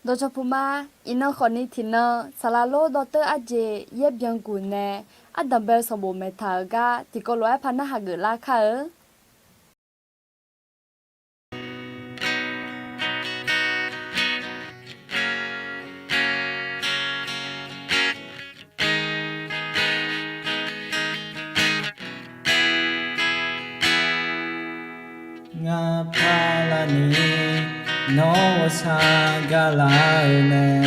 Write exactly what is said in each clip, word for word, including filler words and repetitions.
Dawqcawq puq ma. Iqnan khawfni tiqnan saqlaq lor dawrteur arjeq yaer byanguq nae ardanq bae-eu sanqbof maeqtaq-euq gar tiqkawv lof-aer par narhaq geuflar kar-eu. Ngaq paqlaqni nawr ghawqshaq gaqlar-eu mae.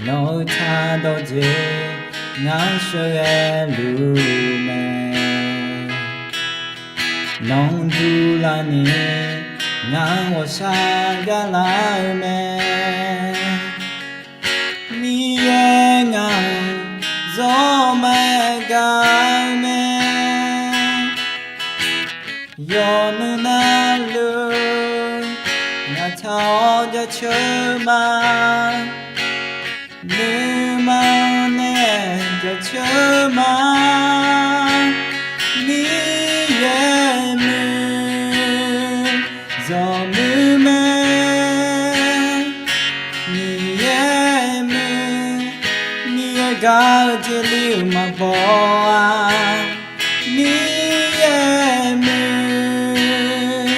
Nawq-eu tsaq dawqjeq ngar sheuqghae luf mae. Nawq-anr durlarni ngar ghawqshaq gaqlar-eu mae. Miqyaer ngaq-anr zawr maqgaq-eu mae. Yawqnan navluf ngaq tsaq-awr jaceuq ma. Nuima nae jaceuq ma. Miqyaer muiq zawqmuiq mae. Miqyaer muiq, Miqyaer gaq-eu jeqli-euq maqbaw-a. Miqyaer muiq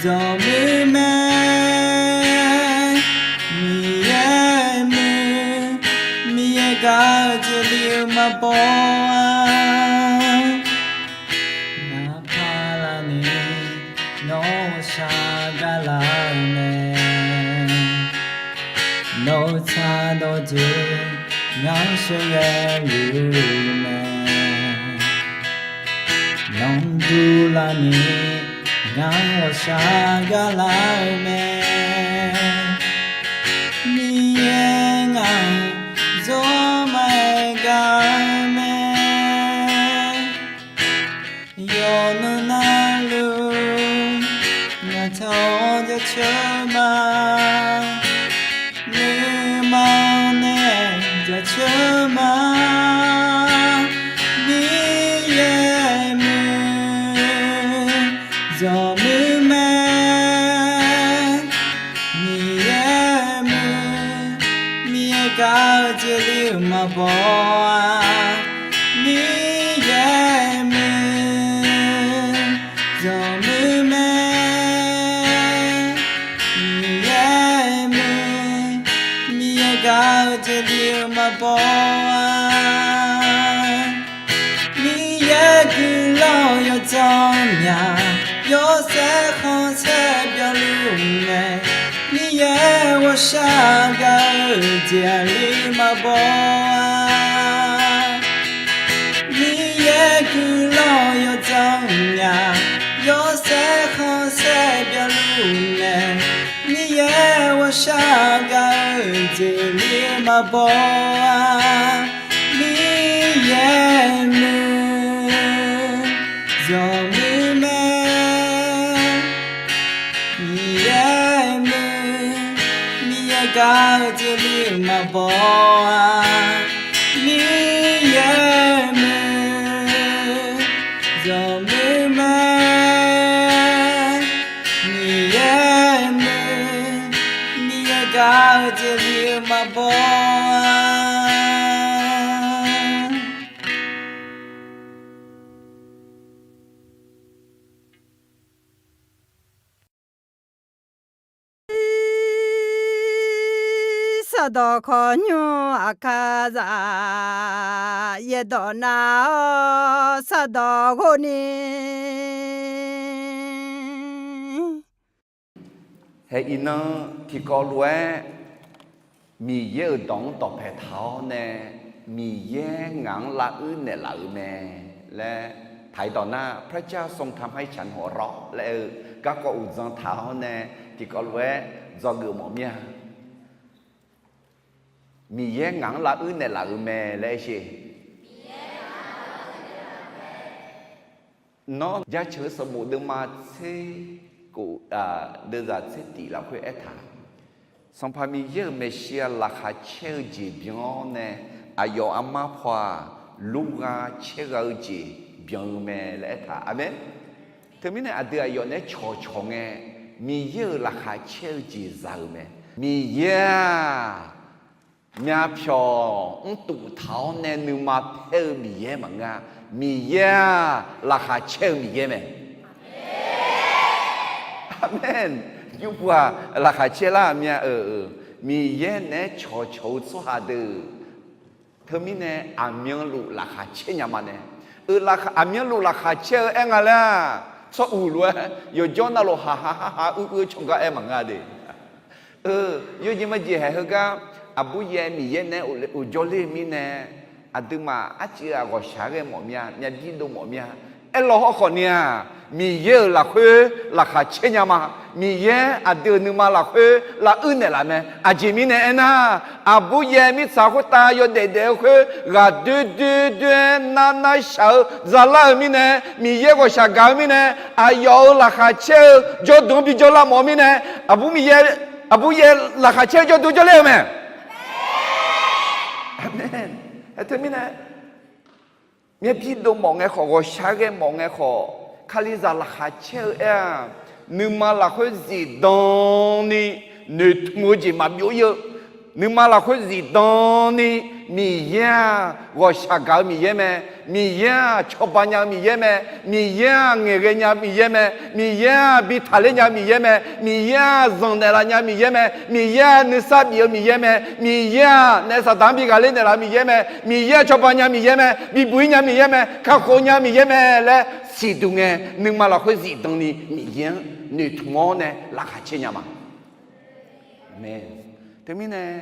zawqmuiq mae. Miqyaer muiq, Miqyaer gaq-eu jeqli-euq maqbaw-a. Ngaq paqlaqni nawr ghawqshaq gaqlar-eu mae. Nawq-eu tsaq dawqjeq ngar sheuqghae luf mae. Nawq-anr durlarni ngar ghawqshaq gaqlar-eu mae. Miqyaer ngaq-anr zawr maqgaq-eu mae. Yawqnan navluf ngaq tsaq-awr jaceuq ma. Nuima nae jaceuq ma. Miqyaer muiq zawqmuiq mae. Miqyaer muiq, Miqyaer gaq-eu jeqli-euq maqbaw-a. Miqyaer muiq zawqmuiq mae. Miqyaer muiq, Miqyaer gaq-eu jeqli-euq maqbaw-a. Miqyaer guiqlanq yawdzanr myaq, yawshaef khanqsaer byanluf mae. Miqyaer ghawqshaq gaq-eu jeqli maqbaw-a. Miqyaer guiqlanq yawdzanr myaq, yawshaef khanqsaer byanluf mae. Miqyaer ghawqshaq gaq-eu jeqli maqbaw-a. Miqyaer muiq zawqmuiq mae. Miqyaer muiq, Miqyaer gaq-eu jeqli maqbaw-a. Miqyaer muiq zawqmuiq mae. Miqyaer muiq, Miqyaer gaq-eu jeqli maqbaw-a. Sardawq khawqnymr aqkar zaq, yaerdawq nar-awr sardawq ghov ni. Hae iqnan tiqkawv lof-aer Miqyaer-euq dawq-anr dawqpae taq-awr nae, Miqyaer ngaq-anr lavuir naeqlaf-euq mae laer taq-ir dawq nar, พระเจ้าทรงทำให้ฉันหัวเราะ laer aer-eu garkawv uqdzan taq-awr nae, tiqkawv lof-aer dzawgeuf mawf mir-a. Miqyaer ngaq-anr lavuir naeqlaf-euq mae laer aer sher. Nawr jaceuq-eu sanqbof deuvma tser kof, deuvzaq tser tif lafkhoer aertaq, Sanqpaq Miqyaer-euq maeqshi-aq laqkhaq caer-eu jeq byan-awr nae, aqyawf armar paw-aq, lurgha caergha-eu jeq byan-eu mae laer aertaq. Aqmeq. Teumirnae aqdui aqyawf naeq-aer cawqcawq ngae, Miqyaer-euq laqkhaq caer-eu jeq za-euq mae. Miqyaer-aq, myavpyawq mrtuf taq-awr nae nuima paer-eu Miqyaer maqngeur-a. Miqyaer-aq, laqkhaq caer-eu Miqyaer mae. Aqmeq. Yurpuq-aq, laqkhaq caer lar-aq myav-eu, Miqyaer naeq-aer cawqcawq-eu tsawrhaq deuq, teumirnae aqmyanluf laqkhaq caer nya ma nae, aqmyanluf laqkhaq caer-eu aer nga laer-aq, tsawr uq lof-aer yawqjawr navluf haqhaq haqhaq uiv uiv-eu cawqgar aer maqngeur de. Yawjeq majeq haeq heugar, aqbur yaev Miqyaer naeq-aer uqjawr ler-eu mirnae, aqduimaf arcuiv-aq ghawqshaq ghae mawf mya, myav bir dov mawf mya. Aerlaw hawrkhawf ni-aq, Miqyaer-euq lafkhoer laqkhaq caer nya ma. Miqyaer aqdui-euq nuima lafkhoer lavuir naeqlaf mae. Aqjeq mirnae aernar, aqbur yaev mirtsaq khoertav yawdaef daef-eu khoer ghaqdoer doer doer-aer nar nar shaq-eu zalar-euq mirnae, Miqyaer ghawqshaq gaq-eu mirnae, aqyawf-euq laqkhaq caer-eu jawrduq-anr bijawr lar mawf-eu mirnae, aqbur yaev laqkhaq caer-eu jawrduq jawrler-eu mae. Aqmeq. Aer teumirnae, myav bir dov mawf ngae khawf, ghawqshaq ghae mawf ngae khawf, Kalizaq laqkhaq caer-eu aer-aq, nuima lafkhoer zifdan ni noeqtmq-eu jeq maqbyov ir-eu, nuima lafkhoer zifdan ni, Miqyaer-aq ghawqshaq gaq-eu Miqyaer mae, Miqyaer-aq cawba nya-eu Miqyaer mae, Miqyaer-aq ngaeqghae nya-eu Miqyaer mae, Miqyaer-aq bi taqler nya-eu Miqyaer mae, Miqyaer-aq zanqnaeq laf nya-eu Miqyaer mae, Miqyaer-aq nuisar bif-eu Miqyaer mae, Miqyaer-aq naef saqdaq-anr bi ghaqler naeqlaf-eu Miqyaer mae, Miqyaer-aq cawba nya Miqyaer mae, bibuq ir nya Miqyaer mae, kakhof nya Miqyaer mae laer siqduq ngae, nuima lafkhoer zifdan ni Miqyaer-anr noeqtmq-awr nae laqkhaq caer nya ma. Aqmeq. Teumirnae,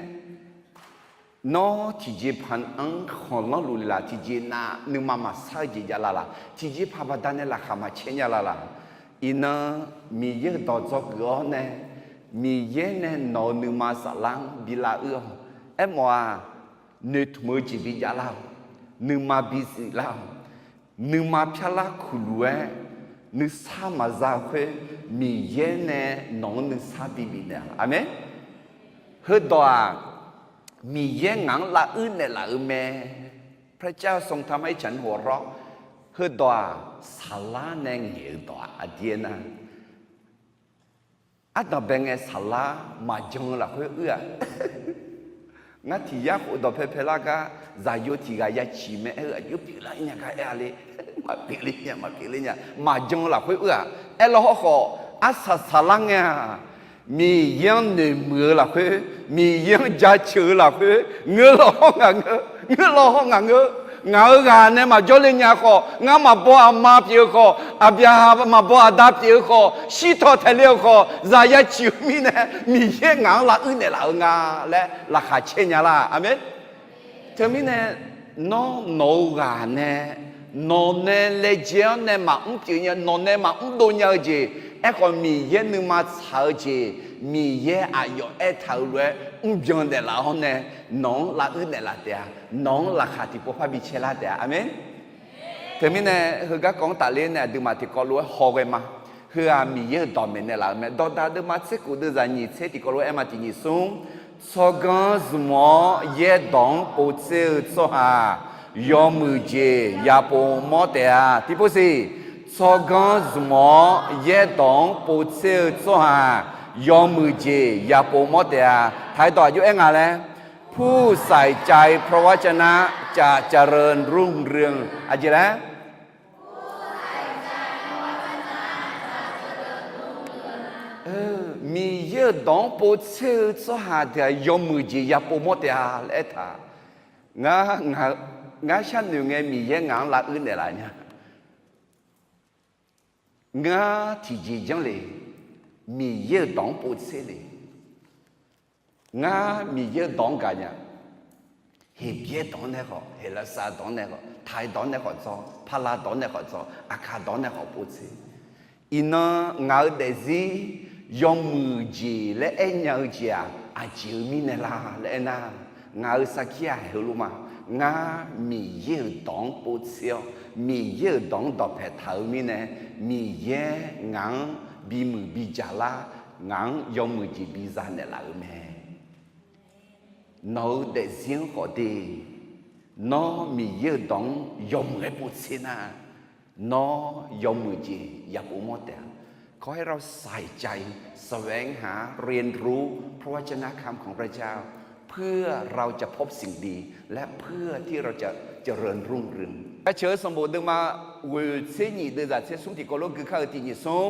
nawr tiqjeqpaq-anr khanqlanr luf le laf, tiqjeq nav nuima maqsar-eu jeq jav la laf, tiqjeqpaq baqdanae laqkhaq maqcaer nya la laf. Iqnan Miqyaer-euq dawq dzawgeuf-awr nae, Miqyaer nae nawq-euq nuima saflar-anr bi lavuir-awq. Aermawf-aq, noeqtmq-eu jeq bijav lar-awq. Nuima bisiq lar-awq. Nuima pyarlar kuqluf-aer nuisar maqza-eu khoer, Miqyaer nae nawq-anr nuisar bibif naeq-a. Aqmeq. Heudawq-aq, Miqyaer ngaq-anr lavuir naeqlaf-eu mae. พระเจ้าทรงทำให้ฉันหัวเราะ Heudawq-aq, saqlar nae ngaeq-eu dawq-aq aqdir aernar, ardanq bae ngae saqlar maqjan-eu lafkhoer uir-aq, ngar tiq yar khof dawqpae pae lar gar, zaqyo tiq ghaq ya ciq mae aer-eu aqjox pyeuflar nya gar aer-a le. Maqpyeuf le nya, maqpyeuf le nya, maqjan-eu lafkhoer uir-aq, aerlaw hawrkhawf arsaq saqlar ngae-aq, Miqyaer-anr noeqmuiq-eu lafkhoer, Miqyaer-anr jaceuq-eu lafkhoer, ngeur law hawr ngaq ngeur, ngeur law hawr ngaq ngeur. Ngaq-euq ghaq nae maqjawr le nya khawf, ngar maqbaw aqma pyeuf-eu khawf, aqbyaqhaq maqbaw aqda pyeuf-eu khawf, shirtaw taeqle-eu khawf, zaq ya ciq-eu mirnae, Miqyaer ngaq-anr lavuir naeqlaf-eu nga laer laqkhaq caer nya lar. Aqmeq. Teumirnae, nawr nawq-eu ghaq nae, nawq nae laejae-awr nae maqmr pyeuf nya, nawq nae maqmr dov nya-eu jeq, aerkhawf Miqyaer nuima tsaq-eu jeq, Miqyaer aqyawf aertaq-euq lof-aer mrbyan naeqlaf-awr nae, nawq-anr lavuir naeqlaf taef-a. Nawq-anr laqkhaq tiqpov par bi caer lar taef-a. Aqmeq. Teumirnae, heugar kawv-anr tafler nae aqduimaf tiqkawv lof-aer hawghae ma. Heu-aq Miqyaer-euq dawq maeq naeqlaf-euq mae. Dawqdaq deuvma tser khof deuvzaq nyiq tser tiqkawv lof-aer aer ma. Tiq nyiq smr, tsawrganr zmq-awr yaerdawq-anr povtser-eu tsawrhaq yawmuiq jeq yapov mawr taef-a. Tiqpov siq, tsawrganr zmq-awr yaerdawq-anr povtser-eu tsawrhaq yawmuiq jeq yapov mawr taef-a. Taq-aer dawq aqjox aer nga laer, ผู้ใส่ใจพระวจนะจะเจริญรุ่งเรือง aqjeq laer Miqyaer-euq dawq-anr povtser-eu tsawrhaq deuq-aq yawmuiq jeq yapov mawr taef-a laer aertaq. Ngar, ngar sharnoeq ngae Miqyaer ngaq-anr lavuir naeqlaf nya. Ngar tiqjeq janr le, Miqyaer-euq dawq-anr povtser le. Ngar Miqyaer-euq dawq-anr gaq nya. Heqbyaer dawq-anr nae khawf, Heqlaqsar dawq-anr nae khawf, Taiq dawq-anr nae khawf dzawr, Paqlaq dawq-anr nae khawf dzawr, Aqkaq dawq-anr nae khawf povtser. Iqnan ngaq-euq daefzir yawmuiq jeq laer aernya-eu jeq-aq, aqjeq-eu mirnae la laer aernar, ngaq-euq sarkir-aq heulof ma. Ngar Miqyaer-euq dawq-anr povtser-awr, Miqyaer-euq dawq-anr dawqpae taq-eu mirnae, Miqyaer ngaq-anr bimuiq bijaq lar, ngaq-anr yawmuiq jeq biza naeqlaf-euq mae. Nawq-eu daefzir-anr khawf de, nawr Miqyaer-euq dawq-anr yawmuiq-aer povtser nar, nawr yawmuiq jeq yapov mawr taef-a. ขอให้เราใส่ใจแสวงหาเรียนรู้พระวจนะคำของพระเจ้า เพื่อเราจะพบสิ่งดี และเพื่อที่เราจะเจริญรุ่งเรือง Jaceuq-eu sanqbof deuvma ghoeq tser nyiq deuvzaq tser smr tiqkawv lof gui kar-eu tiq nyiq smr,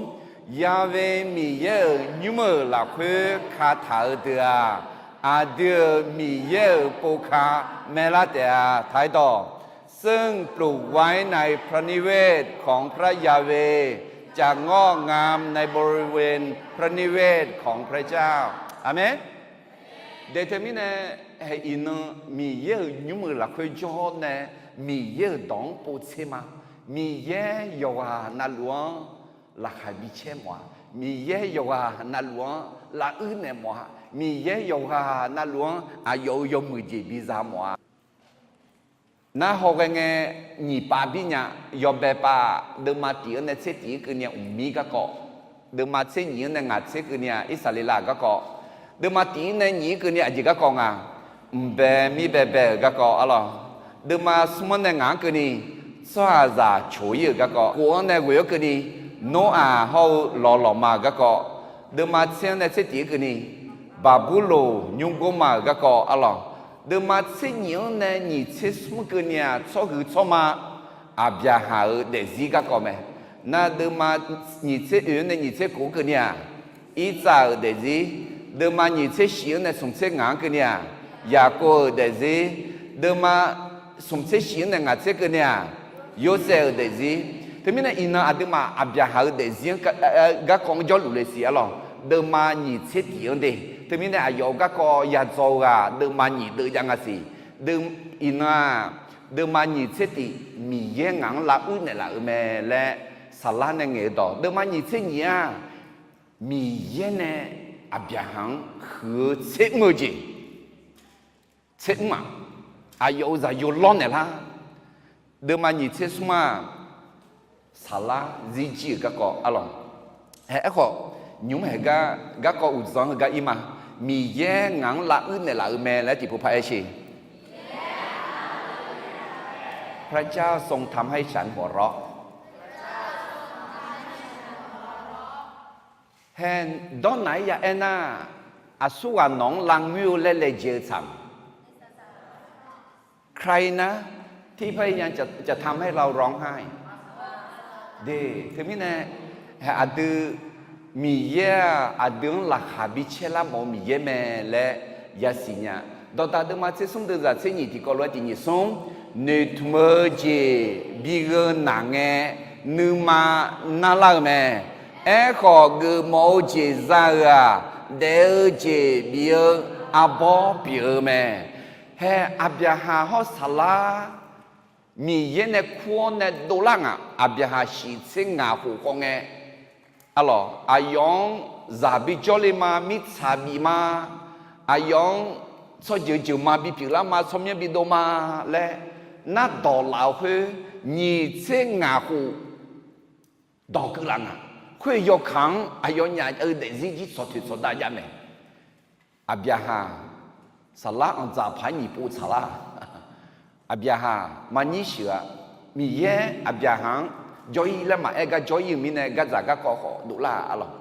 Yahweh Miqyaer-euq nymr-euq lafkhoer kataq-eu deuq-aq, aqdui-euq Miqyaer-euq povka maeqlar taef-a. Taq-aer dawq, ซึ่งปลูกไว้ในพระนิเวศของพระยาเวห์ จะงอกงามในบริเวณพระนิเวศของพระเจ้า Aqmeq. Daeq teumirnae, iqnan Miqyaer-euq nymr-euq lafkhoer jawr nae, Miqyaer-euq dawq-anr povtser ma. Miqyaer yawqghaq navluf-anr laqkhaq bicaer mawf-a. Miqyaer yawqghaq navluf-anr lavuir naeq mawf-a. Miqyaer yawqghaq navluf-anr aqyawf-euq yawmuiq jeq biza mawf-a. Narhawghae ngae, nyiq pav bir nya. Yawbae pav deuvma tiq-anr nae tser tiq-ir keuvni-aq, mqmir garkawv. Deuvma tser nyiq-anr nae ngaq tser keuvni-aq, Irsaqleqlav garkawv. Deuvma tiq-ir nae nyiq-ir keuvni aqjeq garkawv nga, mqbae mirbae bae-euq garkawv arlawq. Deuvma smr-anr nae ngaq-anr keuvni, tsawrhaqzaq coq-ir-euq garkawv. Kof-anr nae ghoeq-awr keuvni, Noraq hawr-eu lawqlawqma-euq garkawv. Deuvma tser-anr nae tser tiq-ir keuvni, Baqburloq nymrgor ma-euq garkawv arlawq. Deuvma tser nyiq-anr nae nyiq tser smr keuvni-aq, tsawrhuiq tsawrma Aqbyaqhaq-euq daefzir garkawv mae. Nar deuvma nyiq tser oeq-anr nae nyiq tser kof-anr keuvni-aq, Irtsav-euq daefzir. Deuvma nyiq tser shif-anr nae smq tser ngaq-anr keuvni-aq, Yaqkov-euq daefzir. Deuvma smq tser shif-anr nae ngaq tser keuvni-aq, Yorsaev-euq daefzir. Teumirnae iqnan aqduimaf Aqbyaqhaq-euq daefzir-anr garkawv-anr jawrluf le siq arlawq. Deuvma nyiq tser tiq-anr de. Teumirnae aqyawf-euq garkawv yadzawr-eu ghaq deuvma nyiq deuv jav nga siq. Iqnan-aq, deuvma nyiq tser tiq Miqyaer ngaq-anr lavuir naeqlaf-euq mae laer Saqlar nae ngaeq-eu dawq. Deuvma nyiq tser nyiq-aq, Miqyaer nae Aqbyaqhaq-anr huiq-eu tser mr-eu jeq, tser mr-aq, aqyawf-euq zaqyo lawrnaeq lar. Deuvma nyiq tser smr-aq, Saqlar zirjir-euq garkawv arlawq. Hae, aerkhawf, nymr haeq gar garkawv uqdzan heugar ir ma. Miqyaer ngaq-anr lavuir naeqlaf-euq mae laer tiqpov par aer sher. พระเจ้าทรงทำให้ฉันหัวเราะ Hae, dawrnaq-aer ya aernar, aqsurghaq nawq-anr lavngoer-eu laer laejae-eu tsaq-a. ใครนะที่พยายามจะ จะทำให้เราร้องไห้ De, teumirnae, aqdui, Miqyaer-aq aqdui-anr laqkhaq bicaer lar mawf-eu Miqyaer mae laer yasiq nya. Dawqdaq deuvma tser smr deuvzaq tser nyiq tiqkawv lof-aer tiq nyiq smr, noeqtmq-eu jeq bi gheu naq ngae, nuima narlar-eu mae. Aerkhawf, geufmawf-eu jeq za-euq-aq, daef-eu jeq bif-eu arbawr pyeuf-eu mae. Hae, Aqbyaqhaq hawr Saqlar Miqyaer nae kur-awr nae dovlar ngaq, Aqbyaqhaq shiq tser ngaq khof khawf ngae, arlawq, aqyawf-anr zaq bijawr le ma, mirtsaq bif ma, aqyawf-anr tsawrjeuq jeuq ma bipyeuf lar ma, tsawrmyanr bidov ma laer nardawq laf-eu khoer, nyiq tser ngaq khof dawq keuv laf ngaq. Khoer yawkaq-anr aqyawfnyaf-eu daefzir jir tsawqtoeq tsawqdav jav mae. Aqbyaqhaq, Saqlar anqdzaq paq-aer nyiq pov tsaqlar. Aqbyaqhaq maqnyir sheuq-a. Miqyaer Aqbyaqhaq-anr jawr-ir laer maqaer gar jawr-ir-euq mirnae, gardzaq garkawv khawf dovlar-a arlawq.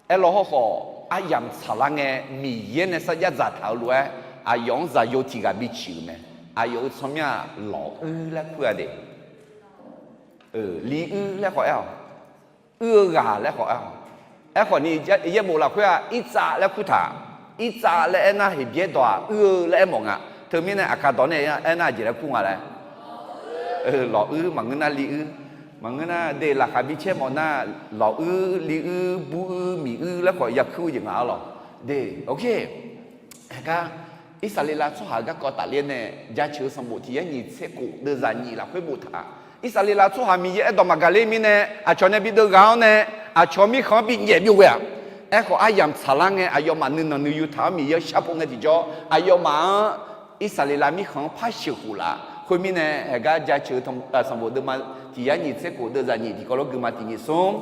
Aerlawr hawrkhawf, aryamq tsaqlar ngae, Miqyaer nae sarjax dzaqtaq-eu lof-aer, aqyawf-anr zaqyo tiq ghaq biciq-euq mae. Aqyawf-euq tsawrmyanr-aq, Lawquir laer kur-a de. Liquir laer khawf aer-awq. Uir-eu ghaq laer khawf aer-awq. Aerkhawf ni, yaerbof lafkhoer-aq, Irtsav laer kurtaq. Irtsav laer aernar, Heqbyaer dawq-aq, uir-eu laer aermawf nga. Teumirnae, Aqkaq dawq nae aernar, aqjeq laer kur nga laer? Lawquir maqngeur nar, liquir maqngeur nar, de, laqkhaq bicaer mawf nar, lawquir, liquir, buruir, miquir laer khawf yakuir-eu jeq nga arlawq. De, ok. Aergar, Irsaqleqlav tsawrhaq garkawv tafler nae, Jaceuq-eu sanqbof tiq yar nyiq tser khof deuvzaq nyiq lafkhoer boftaq-a. Irsaqleqlav tsawrhaq Miqyaer aerdawq maqgaq ler mirnae, aqcawq nae bideuv ghaq-awr nae, aqcawq mirkhanq-anr binyaef byov ghae-aq. Aerkhawf, aryamq tsaqlar ngae, aqyawfmaf nuinanq nuiyu taq-awr Miqyaer-anr sharpov ngae tiqjawr, aqyawfmaf-anr Irsaqleqlav mirkhanq-anr par sheuqkhof laf-a. Khoermirnae, haegar Jaceuq-eu sanqbof deuvma tiq yar nyiq tser khof deuvzaq nyiq tiqkawv lof gui ma tiq nyiq smr.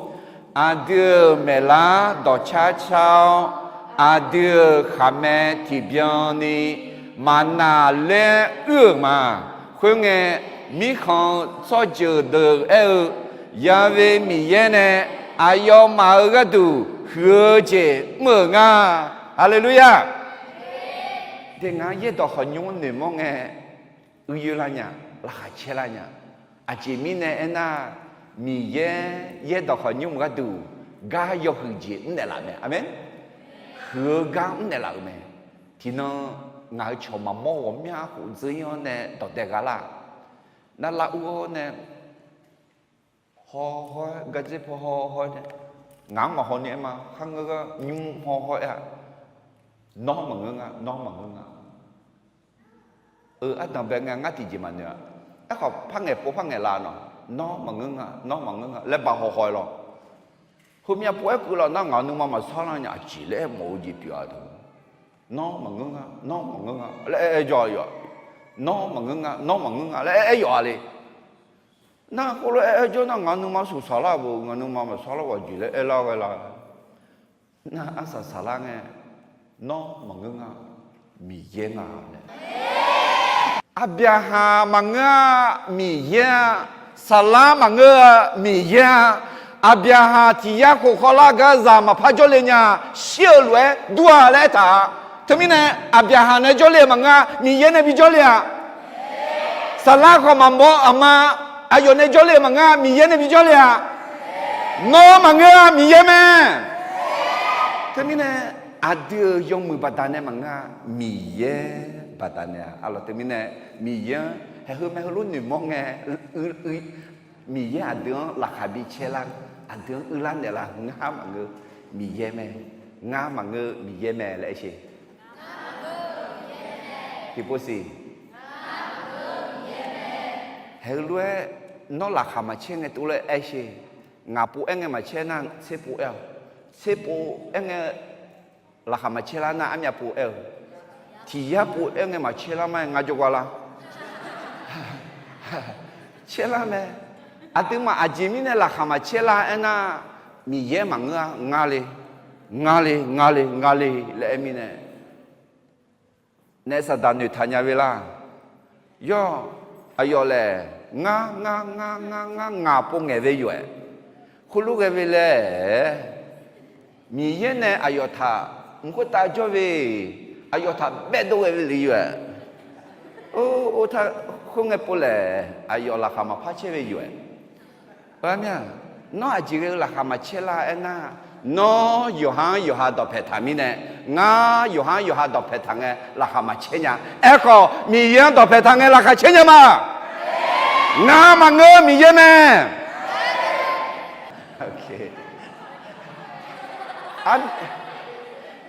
Aqdui-euq maeqlar dawqcar car-awr, aqdui-euq khaqmae tiqbyan ni maqnaq laer uir-euq ma. Khoerngae, mirkhanq-eu tsawrjeuq deuq aer-eu, Yahweh Miqyaer nae aqyawfmaf-euq gharduq huiq-eu jeq mr-euq nga. Haleluya! Te ngaq-anr yaerdawq khawqnymr noeqmawr ngae, uiyoer lar nya, laqkhaq caer lar nya. Aqjeq mirnae aernar, Miqyaer yaerdawq khawqnymr gharduq gar yawhuiq jeq mrnaeq laf mae. Aqmeq. Huiq-eu gar mrnaeq laf-euq mae. Tiqnan ngaq-euq cawq maqmawr ghawqmya khof dzeur-ir-awr nae dawqdae gha lar. Nar lar ur-awr nae haw haw-aer gardzer paw haw haw-aer nae, ngaq-anr maqhaw ni aer ma, kharngeur gar nymr haw haw-aer-a. Nawr maqngeur nga, nawr maqngeur nga. Eu, ardanq bae ngae ngar tiqjeq maqnoeq-a. Aerkhawf par ngaeq pov par ngaeq laf nawq, nawr maqngeur nga, nawr maqngeur nga laer ba haw haw-aer lawr. Heumyav pov-aer keuv laf nar ngaq nuima maqsar lar nya, aqjeq laer aer mawf-eu jeq pyeuf-a teu. Nawr maqngeur nga, nawr maqngeur nga laer aer aer jawr-a yawf. Nawr maqngeur nga, nawr maqngeur nga laer aer aer yawf-a le. Nar khoerlof aer aer jawr nar ngaq nuima suqsaq lar-a bo, ngaq nuima maqsar lar ghaq jeq laer aer lar ghae la. Nar arsaq saqlar ngae, nawr maqngeur nga, Miqyaer nga laer. Aqbyaqhaq maqngeur-a, Miqyaer-a. Saqlar maqngeur-a, Miqyaer-a. Aqbyaqhaq tiq yar khof khawvlar gar zaq maqpar jawrle nya, shir-euq lof-aer dur-a laer aertaq-a. Teumirnae Aqbyaqhaq nae jawrle-euq maqngeur-a, Miqyaer nae bi jawrle-a. Saqlar khawf maqmawr aqma, aqyawf nae jawrle-euq maqngeur-a, Miqyaer nae bi jawrle-a. Nawr maqngeur-a, Miqyaer mae. Teumirnae aqdui-euq yawmuiq baqdanae maqngeur-a, Miqyaer baqdanae-a. Arlawq teumirnae Miqyaer-anr haeqheu mae heulof noeqmawr ngae, Miqyaer aqdui-anr laqkhaq bi caer lar, aqdui-anr uilar naeqlar, ngar maqngeur Miqyaer mae, ngar maqngeur Miqyaer mae laer aer sher. Tiqpov siq. Haeq heulof-aer nawr laqkhaq maqcaer ngae tov laer aer sher. Ngaq pov-aer ngae maqcaer nar tser pov-aer-awq. Tser pov-aer ngae laqkhaq maqcaer lar nar armyav pov-aer-eu. Tiq yar pov-aer ngae maqcaer lar ma-aer ngar jawrgar lar. Caer lar mae. Aqduimaf aqjeq mirnae laqkhaq maqcaer lar aernar, Miqyaer maqngeur-a, ngar le, ngar le, ngar le, ngar le laer aer mirnae naef Saqdaq noeqtaq nya ve lar. Yawr, aqyawf laer, ngar, ngar, ngar, ngar, ngar, ngaq pov ngaeq ve yawf-aer, khoerlof ghae ve laer, Miqyaer nae aqyawf taq mq khoertav jawr ve, aqyawf taq baedov ghae ve le yawf-aer, or, or, khoerngae pov laer aqyawf laqkhaq maqpar caer ve yawf-aer. Armya, nawr aqjeq ghae-eu laqkhaq maqcaer lar aernar, nawr yawqha-anr yawqha dawqpaeq taq mirnae, ngar yawqha-anr yawqha dawqpaeq taq ngae laqkhaq maqcaer nya. Aerkhawf, Miqyaer-anr dawqpaeq taq ngae laqkhaq caer nya ma. Ngar maqngeur Miqyaer mae.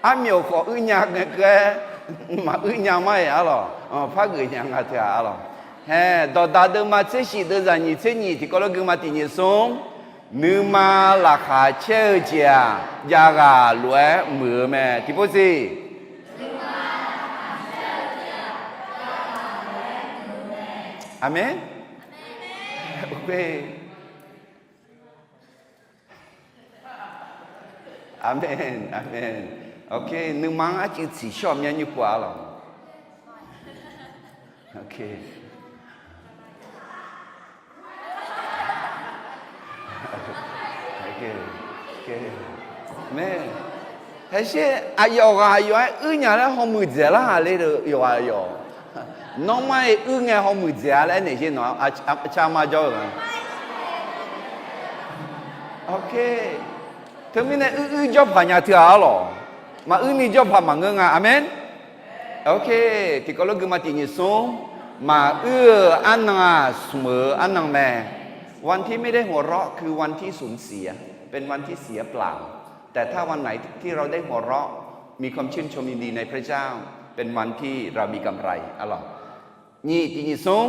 Armyof khawf uir nya ngae keuv-aer, maquir nya ma-iq arlawq, par geuf nya nga teu-aq arlawq. Haeq, dawqdaq deuvma tser shif deuvzaq nyiq tser nyiq tiqkawv lof guima tiq nyiq smr, nuima laqkhaq caer-eu jeq-aq, jav ghaq lof-aer muiq-eu mae. Tiqpov siq. Aqmeq. Aqmeq, aqmeq. Ok, nuima-anr arcuiv tsiqshawr-eu myanr nymr pov-a lawq. Ok. Mae, haesher aqyawf ghaq yawf-aer uir nya laer hawmuiq dzaeq lar-aq le, yawqghaq yawf. Nawr mar-iq uir ngae hawmuiq dzaeq-a laer aernaeq jer nawq-a, car mar jawr-eu nga. Ok. Teumirnae uir uir jawr paq nya teu-aq arlawq. Maquir ni jawr paq maqngeur nga. Aqmeq. Ok. Tiqkawv lof guima tiq nyiq smr, maquir-eu arnan-aq, smq-eu arnan mae. วันที่ไม่ได้หัวเราะคือวันที่สูญเสีย เป็นวันที่เสียเปล่า แต่ถ้าวันไหนที่เราได้หัวเราะ มีความชื่นชมยินดีในพระเจ้า เป็นวันที่เรามีกำไร arlawq. Nyiq tiq nyiq smr,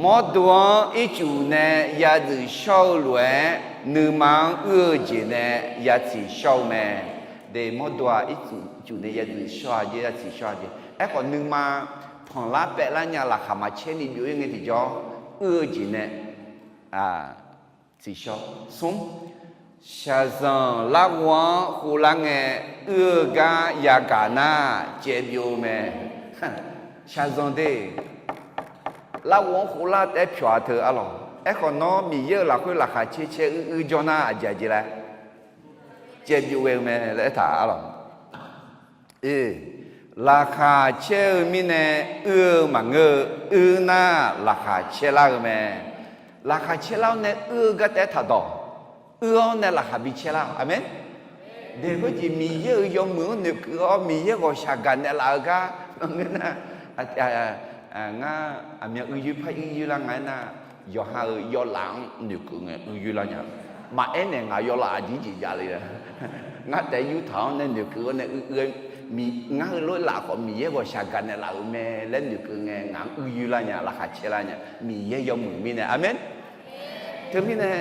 mawrdo-anr ircuf nae yadzuif shawr-eu lof-aer, nuima-anr uir-eu jeq nae yatsiq shawr-eu mae. De mawrdo-aq ircuf nae yadzuif shawr-a jeq, yatsiq shawr-a jeq. Aerkhawf nuima panqlar paevlar nya laqkhaq maqcaer ni byov-ir ngae tiqjawr, uir-eu jeq nae tsiqshawr. Smr, shaqzanq larghov-anr hovlar ngae, uir-eu gar yagaq nar caev byov mae. Shaqzanq de, larghov-anr hovlar taef-aer pyawq-a teu arlawq. Aerkhawf nawr Miqyaer-euq lafkhoer laqkhaq caer caer uir uir jawr nar aqjeq aqjeq laer caev byov ghae-eu mae laer aertaq arlawq. Laqkhaq caer-eu mirnae uir-eu maqngeur-eu, uir nar laqkhaq caer lar-eu mae. Laqkhaq caer lar-awr nae uir-eu gar taef-aer taqdawq. Uir-awr nae laqkhaq bi caer lar-awq. Aqmeq. Daeq khoerjeq Miqyaer-euq yawmuiq-anr noeqkeuv-awr Miqyaer ghawqshaq gaqnaeq laf-eu gar ngeur nar, ngar aqmyan uir yoer par uir yoer lar nga aernar, yawqha-euq yawlaf-anr noeqkeuv ngae uir yoer lar nya. Maqaer naeq ngaq yawlaf aqdir jeq jav le. Ngar taef yurtaq-anr nae noeqkeuv-awr nae uir, ngar heulof-aer laf khawf Miqyaer ghawqshaq gaqnaeq laf-euq mae laer noeqkeuv ngae ngaq-anr uir yoer lar nya, laqkhaq caer lar nya, Miqyaer yawmuiq mirnae. Aqmeq. Teumirnae,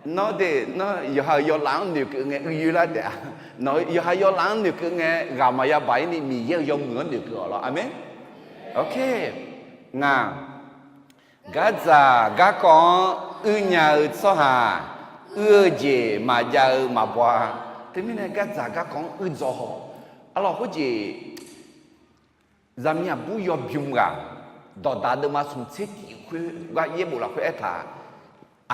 nawr de, nawr yawqha-euq yawlaf-anr noeqkeuv ngae uir yoer lar taef-a. Nawq yawqha yawlaf-anr noeqkeuv ngae ghaq maqya baq-ir ni Miqyaer-euq yawmuiq-anr noeqkeuv-awq lawr. Aqmeq. Oke. Ngaq, gardzaq garkawv-anr uir nya-eu tsawrhaq, uir-eu jeq maqjav-eu maqbaw-a. Teumirnae gardzaq garkawv-anr uir dzaw haw. Arlawq khoerjeq, zaqmiq aqbur yawbymr ghaq, dawqdaq deuvma smq tser tiq khoer gar yaerbof lafkhoer aertaq,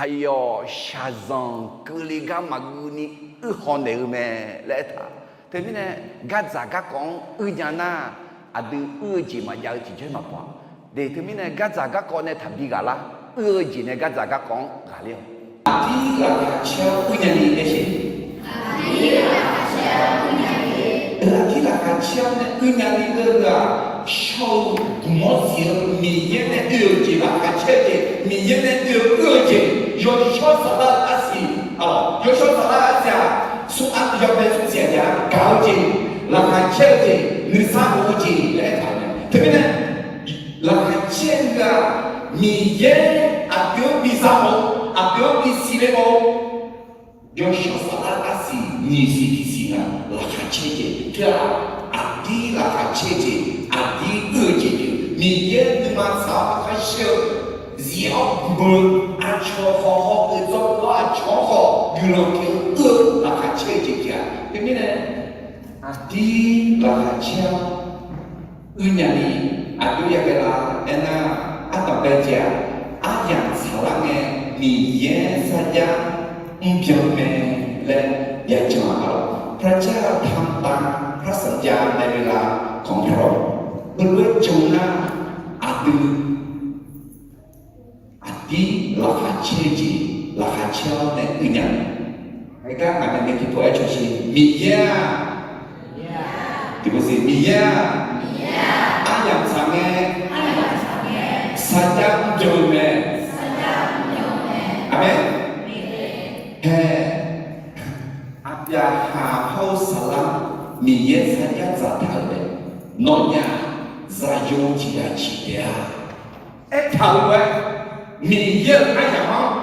aqyawf shaqzanq keuvle gar maqgeuvni uir haw naeq-eu mae laer aertaq. Teumirnae gardzaq garkawv-anr uir nya nar, aqdui uir-eu jeq maqjav-eu tiqjawr maqbaw-a. De teumirnae gardzaq garkawv nae taqbi ghaq lar, uir-eu jeq nae gardzaq garkawv-anr ghaqler-awq. Aqdir laqkhaq caer-awr uir nya ni aer-eu. Aqdir laqkhaq caer-awr nae uir nya ni aer-eu-aq, shawr-eu guqmawr siq-eu Miqyaer nae oe-euq jeq, laqkhaq caer-eu jeq, Miqyaer nae oe-eu uir-eu jeq, yawshawr saflar-eu arsiq, yawshawr saflar-eu arsiq-aq, smr-anr yawbae smr siq-aq jav gaq-eu jeq, laqkhaq caer-eu jeq, nuisar of-eu jeq laer aertaq-euq mae. Teumirnae laqkhaq caer-eu ghaq, Miqyaer aqdui-anr bi za mawf-eu, aqdui-anr bi siqle mawf-eu, yawshawr saflar arsiq nyiq siq tiq siq nga, laqkhaq caer jeq teu-aq, aqdir laqkhaq caer jeq, aqdir uir-eu jeq pyeuf, Miqyaer nuima tsaq-awr nuikhanr shir-eu, zif-awr beu-eu, aqcawq khawf haw-eu dzawr-awr aqcawq-anr khawf guiqlanq pyeuf-eu uir-eu laqkhaq caer-eu jeq pyeuf-a. Teumirnae aqdir laqkhaq caer-awr uir nya ni aqjox ya ghae la aernar, ardanqbae jeq-aq, aryamq tsaqlar ngae Miqyaer sarjax mrbyan mae laer yajan-a lawq. พระเจ้าทำตามพระสัญญาในเวลาของพระองค์ heulof-aer jan nar, aqdui aqdir laqkhaq caer-eu jeq, laqkhaq caer-awr nae uir nya. Heugar ngaq nae ngaeqtiqpov-aer cawsher, Miqyaer-aq, tiqpov siq, Miqyaer-aq, aryamq tsaq ngae sarjax mrbyan-eu mae. Aqmeq. Hae, Aqbyaqhaq hawr-eu Saqlar, Miqyaer sarjax dzaqtaq-euq mae. Nawnyaf zaqyo tiq ghaq ciq taef-a. Aertaq-euq lof-aer, Miqyaer-euq aryamq-anr,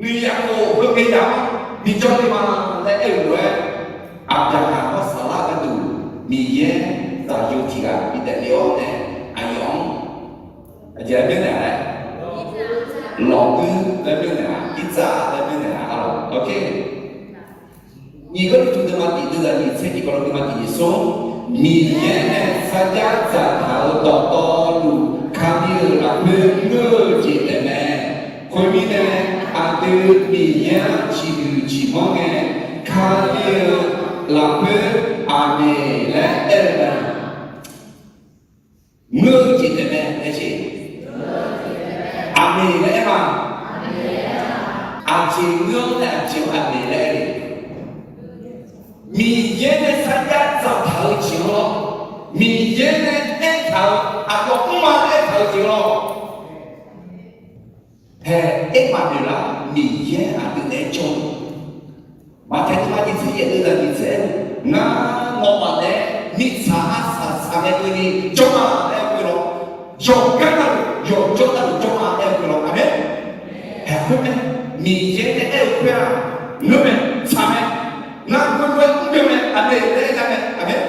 noeqyaf khof heughae yaf-anr bijawr le ma laer aer-euq lof-aer, Aqbyaqhaq hawr Saqlar gharduq Miqyaer zaqyo tiq ghaq bidaef le-awr nae, aqyawf-anr aqjeq laer byannaeq-a laer, lawqguir laer byannaeq-a, irtsav laer byannaeq-a arlawq. Nyiq Gawrliqtu deuvma tiq deuv zaq nyiq tser tiq kawv lawr deuvma tiq nyiq smr, Miqyaer nae sarjax dzaqtaq-euq dawqtawvluf, Kali-euq lafkhoer ngeur-eu jeq taef mae. Khoermirnae, aqdui Miqyaer-anr ciqhuiq ciqmanr ngae, Kali-euq lafkhoer Aqmeq laer aer-eu mae. Ngeur-eu jeq taef mae, aer jeq. Aqmeq laer aer ma. Aqjeq ngeur-awr nae aqjeq-anr Aqmeq laer aer-eu. Miqyaer nae sarjax dzaqtaq-eu jeq-anr lawr, Miqyaer nae aertaq-euq aqyawf mrma aertaq-eu jeq-anr lawr. Hae, aermaf noeqlar Miqyaer aqdui naeq-aer jawr-eu. Maqtaeq deuvma nyiq tser yaef deuv zaq nyiq tser, ngar nawmaf nae mirtsaq arsaq saqngae keuvni jawr ma laer aer-eu lawr. Yawqgar navluf yawqjawr navluf jawr ma laer aer-eu lawr. Aqmeq. Hae khoer mae, Miqyaer nae aer-eu khoer-aq, ngeur mae, tsaq mae, ngar khoerlof-aer mrbyan mae, Aqmeq laer aer nya mae. Aqmeq.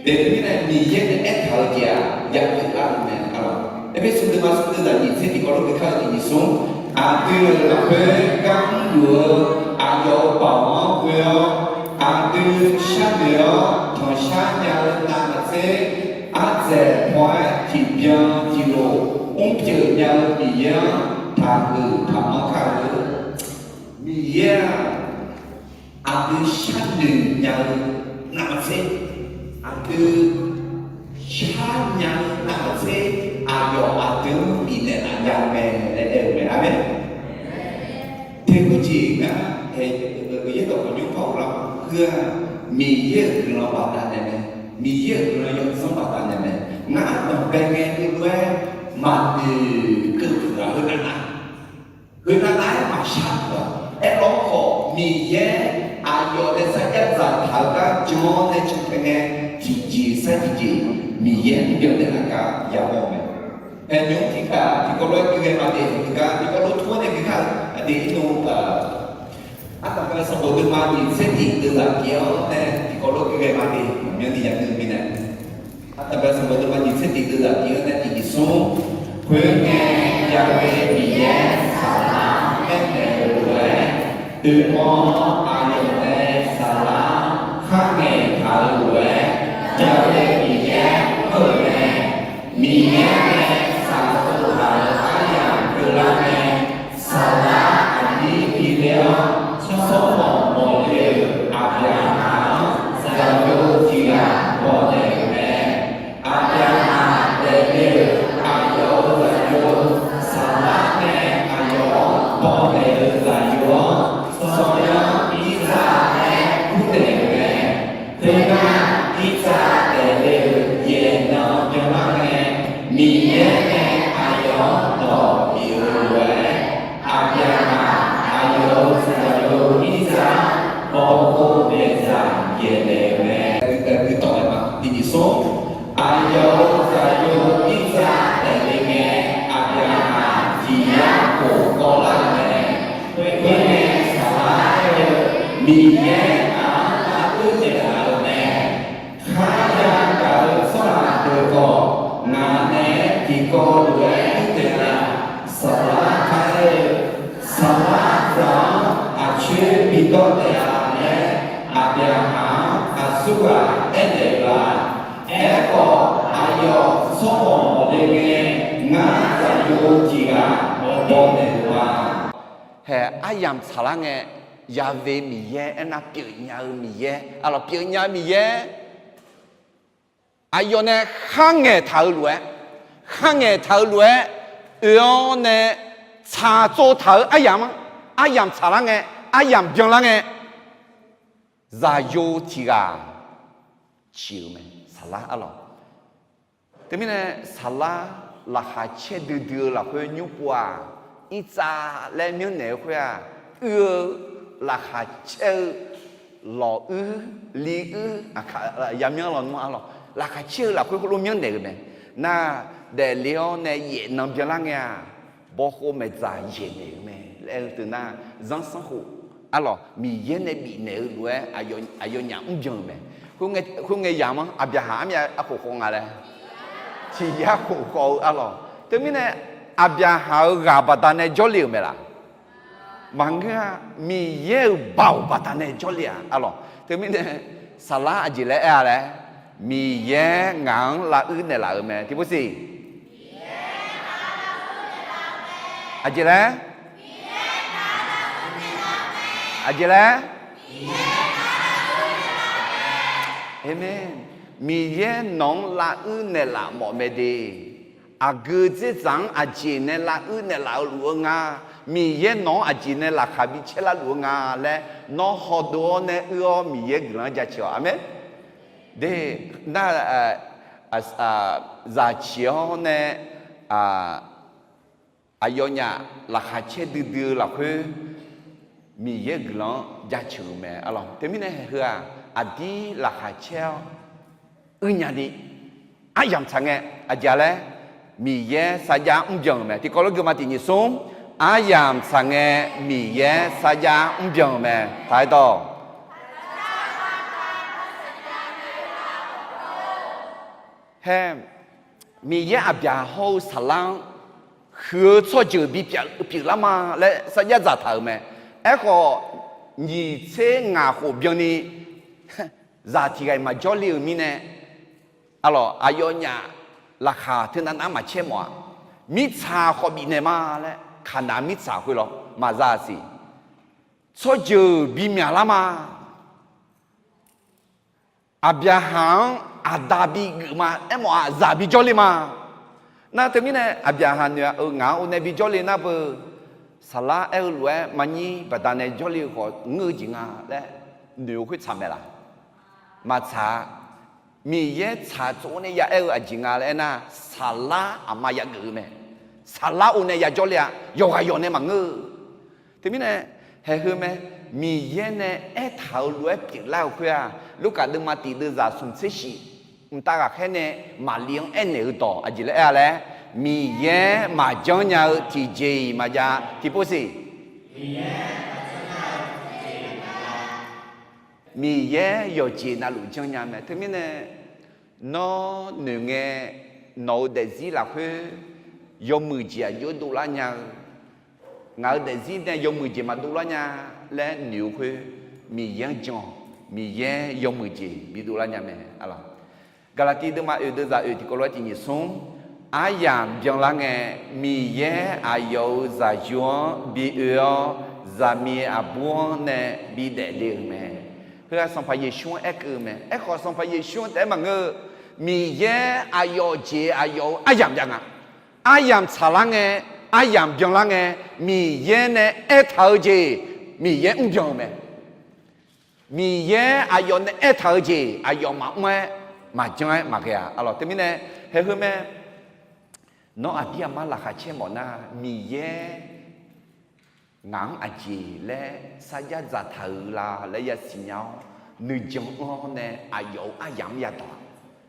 Teumirnae Miqyaer nae aertaq-eu jeq-aq, yaqpyeuf lar-eu mae arlawq. Erpersu deuvma smr deuv zaq nyiq tser tiq kawv lawr geuf kar-eu tiq nyiq smr, aqdui-euq lafkhoer gar mrluf-eu aqyawf-euq baoq-anr ghoe-awr, aqdui sharnoeq-awr tanqshar nya-eu navmaqtser, ardzaeq paw-aer tiqbyan tiqlof mrpyeuf nya-eu Miqyaer-anr taqhuiq taqmanr kar-eu. Miqyaer-aq, sharnoeq nya-eu navmaqtser, aqdui sharnya-eu navmaqtser, aqyawf aqdui-anr bifnaeq laf nya-eu mae laer aer-eu mae. Aqmeq. Teqhuiq jeq ngar, yaerdawq khawf nymr par ghoflar-awr, heu-aq, Miqyaer-euq guiqlanq baqdanae mae. Miqyaer-euq guiqlanq yawdzanr baqdanae mae. Ngar danqbae ngae nuilof-aer maqnoeq keuv puq-aq, heu navnav, heu navnav-aer maqshar puq-aq. Aerlawr khawf, Miqyaer aqyawf nae sarjax dzaqtaq-eu gar jan-awr nae cantae ngae, tiqjeq sar tiqjeq Miqyaer mrbyan naeqlaf gar yamawr-eu mae. Haeqnymr tiqkaq tiqkawv lof-aer guiqghae maqdeq, tiqkaq tiqkawv lof-aer tmr-awr nae guiqghae-eu aqdui irnu, Ardanqbae sanqbof deuvma nyiq tser tiq deuv zaq tiq-anr nae tiqkawv lof-aer guiqghae maqdeq, maqmyanni yamawr-eu mirnae. Ardanqbae sanqbof deuvma nyiq tser tiq deuv zaq tiq-anr nae tiq nyiq smr. Khoerngae, Yaqve Miqyaer Saflar-anr aernaeq-euq lof-aer, oeqmawr aqyawf nae Saflar-anr kharngaeq taq-eu lof-aer, Yaqve Miqyaer mr-euq mae. Miqyaer nae shaqtsov taq-euq aryamq keuvlar ngae, Saflar aqnyir pi ler-awr, tsawrmawq mawqle-euq Aqbyaqhaq-anr zaqyo tiq ghaq bawq naeq-euq mae. Aqbyaqhaq daefle-euq aqyawf-euq zaqyo, Saflar nae aqyawf-anr bawq naeq-euq zaqyo-anr, Sawrmyanr Irsaq laer kurnaeq-euq mae. Khoernar, Irsaq daefle-euq yaeqnan byanlar ngae, Miqyaer nae aqyawf-anr dawq bif-euq lof-aer, Aqbyaqhaq aqyawf-euq zaqyo Irsaq-anr bawqkhov daeqdzaq yaeqnaeq-euq mae. Aqdui tawq-aer ma, tiq nyiq smr. Aqyawf-euq zaqyo Irsaq daefle ngae, Aqbyaqhaq tiq yar khof kawvlar-euq mae. Khoerngae, Saflar aer-eu, Miqyaer ngaq-anr lavtuir naeqlaf-euq mae. Kharya gaq-eu tsawrhaq deuq khawf, ngaq naeq-aer tiqkawv lof-aer uir taeq nar, Saflar kar aer-eu, Saflar zaq-anr aqcoer bi dawr taef-a laer, Aqbyaqhaq-anr aqsurghaq aernaeq-euq la? Aerkhawf, aqyawf tsawrmawq mawqle ngae, ngar zaqyo tiq ghaq bawq naeq-euq ma. Hae, aryamq tsaqlar ngae, Yaqve Miqyaer aernar pyeufnya-eu Miqyaer, aqlawq pyeufnya-eu Miqyaer, aqyawf nae kharngaeq taq-eu lof-aer, kharngaeq taq-eu lof-aer oe-awr nae tsaqtsov taq-eu aryamq-anr, aryamq tsaqlar ngae, aryamq byanlar ngae, zaqyo tiq ghaq ciq-euq mae, Saflar arlawq. Teumirnae Saflar laqkhaq caer duidui-eu lafkhoer nymr pov-aq, Irtsav laer myanrnaeq-eu khoer-aq, uir-eu laqkhaq caer-eu lawq uir, li uir, yamyanr lawnmr arlawq, laqkhaq caer-eu lafkhoer khoerlof myanrnaeq-euq mae. Nar, daefle-awr nae yaef nan byanlar ngae-aq, bawkhov maeqdzaq yaeqnaeq-euq mae laer aer-eu teu nar, zanrsanrkhof arlawq Miqyaer nae bifnaeq-eu lof-aer aqyawfnyaf mrbyan-euq mae. Khoerngae yamq-anr Aqbyaqhaq armyav arkhof khawf nga laer, tiq yar khof khawf-eu arlawq. Teumirnae Aqbyaqhaq-euq ghaq baqdanae jawrle-euq mae laq? Maqngeur-a. Miqyaer-euq baoq baqdanae jawrle-aq arlawq. Teumirnae Saflar aqjeq laer aer-a laer, Miqyaer ngaq-anr lavuir naeqlaf-euq mae. Tiqpov siq. Aqjeq laer? Aqjeq laer? Aqmeq. Miqyaer nawq-anr lavuir naeqlaf mawf mae de. Aqgeu dzerdzaq-anr aqjeq nae lavuir naeqlaf-eu luf-eu nga. Miqyaer nawq-anr aqjeq nae laqkhaq bi caer lar luf-eu nga laer, nawr hawdov-awr nae uir-awr Miqyaer guiqlanq-anr jaceuq-awq. Aqmeq. De, nar, zaqciq-awr nae aqyawfnyaf laqkhaq caer duidui-eu lafkhoer Miqyaer guiqlanq-anr jaceuq-euq mae arlawq. Teumirnae heu-aq, aqdir laqkhaq caer-awr uirnya ni aryamq tsaq ngae, aqjeq laer? Miqyaer sarjax mrbyan-euq mae. Tiqkawv lof geuma tiq nyiq smr. Aryamq tsaq ngae, Miqyaer sarjax mrbyan-euq mae. Taq-aer dawq. Hae, Miqyaer Aqbyaqhaq hawr-eu Saflar-anr huiq-eu tsawrjeuq bi pyeuflar ma laer sarjax dzaqtaq-euq mae. Aerkhawf, nyiq tser ngaq khof byanni zaq tiq ghaq-iq maqjawr le-euq mirnae, arlawq aqyawfnyaf laqkhaq teunav nav-anr maqcaer mawf-a. Mirtsaq khawf bifnaeq ma laer, Kaqnaq mirtsaq khoer lawr maqza siq. Tsawrjeuq bimyaq lar ma. Aqbyaqhaq-anr aqda bigeuf ma, aermawf-aq zaq bijawr le ma. Nar teumirnae Aqbyaqhaq noeq-a, eu, ngaq-anr onae bijawr le nar beu, Saqlar aer-eu lof-aer marnyir baqdanae jawrle-eu khawf ngeur-eu jeq nga laer noeq-eu khoer tsaq mae laq? Maqtsaq-a. Miqyaer tsaq tsov nae ya aer-eu aqjeq nga laer aernar, Saqlar aqma yageuf-eu mae. Saqlar onae ya jawrle-a, yawqghaq yawq nae maqngeur-eu. Teumirnae, haeq heu mae, Miqyaer nae aertaq-euq lof-aer pyeuflar-eu khoer-aq, Lurkaf deuvma tiq deuvzaq smq tser shif mqtav ghaqkhaer nae Maqli-anr aernaeq-eu dawq aqjeq laer aer-a laer, Miqyaer maqjanr nya-eu tiqjeq-iq maqjav tiqpov siq. Miqyaer yawqjeq navluf janrnya mae. Teumirnae, nawr noeq ngae, nawq-euq daefzir lafkhoer yawmuiq jeq aqjox dovlar nya-eu, ngaq-euq daefzir nae yawmuiq jeq maqdovlar nya laer noeq-eu khoer, Miqyaer-anr jan-awq. Miqyaer yawmuiq jeq bidovlar nya mae. Gaqlaqtiv deuvma oeq deuvzaq oeq tiqkawv lof-aer tiq nyiq smr, aryamq byanlar ngae, Miqyaer aqyawf-euq zaqyo-anr bi oe-awr, zaqmiq aqbur-anr nae bidaef le-euq mae. Heu-aq Sanqpaq Yeqsur-anr aerkeuv-eu mae. Aerkhawf Sanqpaq Yeqsur-anr taef-aer maqngeur-eu, Miqyaer aqyawf jeq aqyawf-euq aryamq jav nga. Aryamq tsaqlar ngae, aryamq byanlar ngae, Miqyaer nae aertaq-eu jeq, Miqyaer mrbyan-eu mae. Miqyaer aqyawf nae aertaq-eu jeq aqyawf maqmr-aer, maqjanr-aer maqghae-a. Arlawq teumirnae, haeq heu mae, nawr aqdir aqmar laqkhaq caer mawf nar, Miqyaer ngaq-anr aqjeq laer sarjax dzaqtaq-euq la laer yasiq nya-awr, nuijan-anr nae aqyawf-euq aryamq-anr yadawq-a.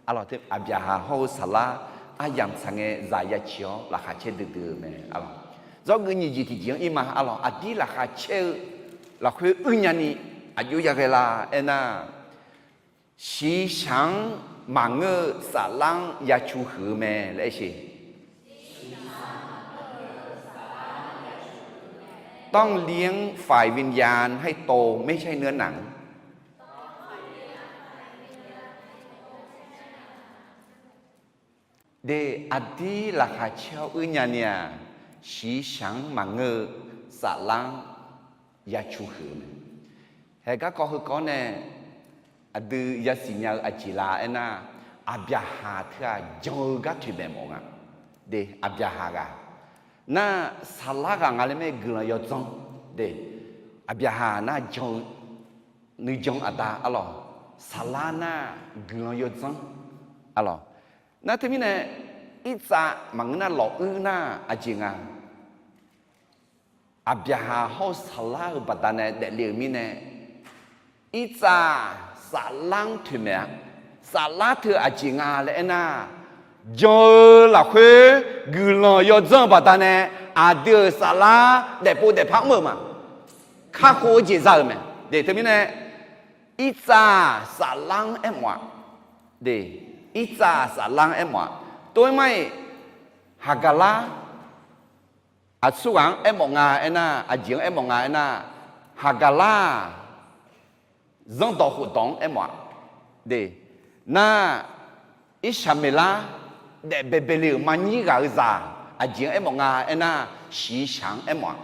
Arlawq, Aqbyaqhaq hawr-eu Saqlar aryamq tsaq ngae zaq yaciq-awr laqkhaq caer duidui-eu mae. Arlawq, dzawrgeuf nyiq jeq tiqjeq-anr ir ma. Arlawq, aqdir laqkhaq caer-eu lafkhoer uirnya ni aqjox yaghae la aernar, shiqshaq-anr maqngeur-eu Saflar-anr yacu huiq-eu mae laer aer sheq. ต้องเลี้ยงฝ่ายวิญญาณให้โต ไม่ใช่เนื้อหนัง De, aqdir laqkhaq caer-awr uirnya ni-aq, shiqshaq-anr maqngeur-eu Saflar-anr yacu huiq-eu mae. Haeq garkawv heukawv nae aqdui yasiq nya-eu aqjeq la aernar, Aqbyaqhaq teu-aq jan-eu gar toeqmaeq mawf nga. De, Aqbyaqhaq ghaq nar, Saflar ghaq nga laer mae guiqlanq yawdzanr. De, Aqbyaqhaq nar jan-eu nuijan aqda arlawq, Saflar nar guiqlanq yawdzanr arlawq. Nar teumirnae, irtsav maqngeur nar lawquir nar aqjeq nga. Aqbyaqhaq hawr-eu Saflar-euq baqdanae daefle-euq mirnae, irtsav-aq Saflar-anr toeqmaeq-a. Saflar teu aqjeq nga laer aernar, jan-eu lafkhoer guiqlanq yawdzanr-eu baqdanae, aqdui-euq Saflar daefpov daefpar mr-euq ma. Kakhof-eu jeq za-euq mae. De, teumirnae, irtsav-aq Saflar-anr aermawf-a. De, irtsav-aq Saflar-anr aermawf-a. Tov-aer mar-iq, Haqgaqlar, aqsurghaq-anr aermawf nga aernar, aqjeq-anr aermawf nga aernar, Haqgaqlar-aq, zanrdawq khofdawq-anr aermawf-a. De, nar, Irsaqmeqlar daef baebae le-euq marnyir ghaq-eu zaq, aqjeq-anr aermawf nga aernar, shiqshaq-anr aermawf-a.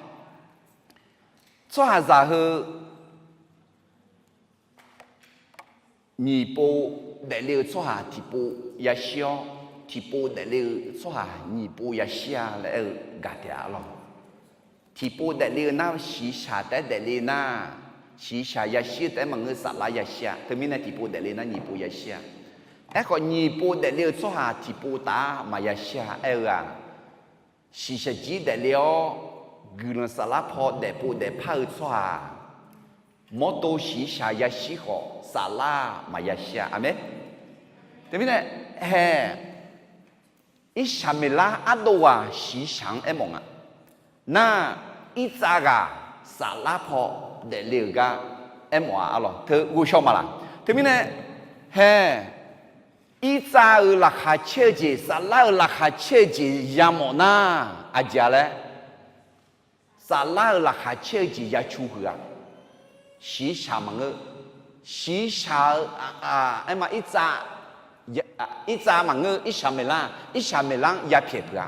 Tsawrhaqzaq heu nyiq pov daefle-eu tsawrhaq tiqpov yashir-awr, tiqpov daefle-eu tsawrhaq nyiq pov yashir-a laer aer-eu gaq taef-a lawq. Tiqpov daefle-eu nar shiqshaq taef-aer daefle nar, shiqshaq yashir-eu taef-aer maqngeur, Saflar yashir-a. Teumirnae tiqpov daefle nar nyiq pov yashir-a. Aerkhawf nyiq pov daefle-eu tsawrhaq tiqpov taf-a maqyashir-a aer-eu-aq, shiqshaq jir daefle-awr, guiqlanq Saflar paw daefpov daefpar-eu tsawrhaq mawrdo shiqshaq yashir khawf, Saflar maqyashir-a. Aqmeq. Teumirnae, hae, Irsaqmeqlar ardov ghaq shiqshaq-anr aermawf nga. Nar, irtsav ghaq Saflar paw daefle-euq gar aermawf-a arlawq. Teu ghovshaw ma laq? Teumirnae, hae, irtsav-euq laqkhaq caer-eu jeq, Saflar-euq laqkhaq caer-eu jeq yamawf nar, aqjeq-a laer, Saflar-euq laqkhaq caer-eu jeq yacu huiq-a. Shiqshaq maqngeur. Shiqshaq-eu, aerma, irtsav maqngeur, Irsaqmeqlar, Irsaqmeqlar-anr yapyaeq peuq-a.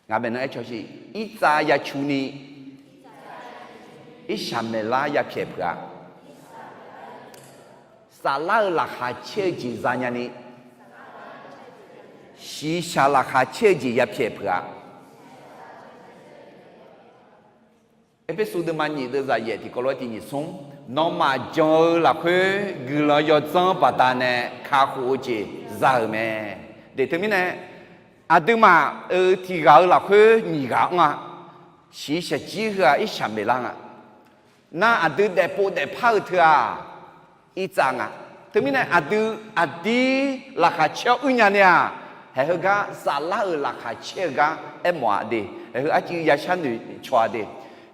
Ngaq bae nan aer cawshiq, irtsav yacu ni Irsaqmeqlar yapyaeq peuq-a. saflar-euq laqkhaq caer-eu jeq zanya ni, shiqshaq laqkhaq caer-eu jeq yapyaeq peuq-a. Erpersu deuvma nyiq deuvzaq yaef tiqkawv lof-aer tiq nyiq smr, nawmaf jan-eu lafkhoer guiqlanq yawdzanr baqdanae kakhof-eu jeq za-euq mae. Deuq teumirnae, aqduimaf-euq tiq ghaq-eu lafkhoer nyiq ghaq anr-a. Shiqshaq jir heu-aq irshaq maeqlar nga. Nar aqdui daefpov daefpar-eu teu-aq irtsav nga. Teumirnae aqdui aqdir laqkhaq caer-awr uir nya ni-aq, haeq heugar saflar-euq laqkhaq caer-eu gar aermawf-a de. Haeq heu arciv yashar noeqcawq-a de.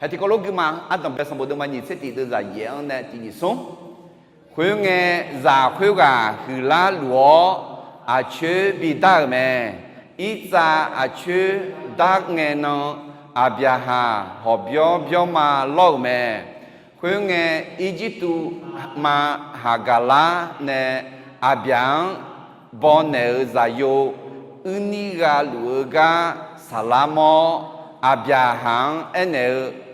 Haeq tiqkawv lof guima ardanqbae sanqbof deuvma nyiq tser tiq deuvzaq yaef-anr nae tiq nyiq smr. Khoerngae, zaq khoerghaq huiqlar luf-awr aqcoer bidar-euq mae. Irtsav aqcoer dar ngae nan, Aqbyaqhaq hawqbyawr byawrma lawr-euq mae. Khoerngae, Irjirtuv ma Haqgaqlar nae Aqbyaq-anr bawnaeq-euq zaqyo uirnir gha luf-eu gar saflar mawr-awr, Aqbyaqhaq-anr aernaeq-eu,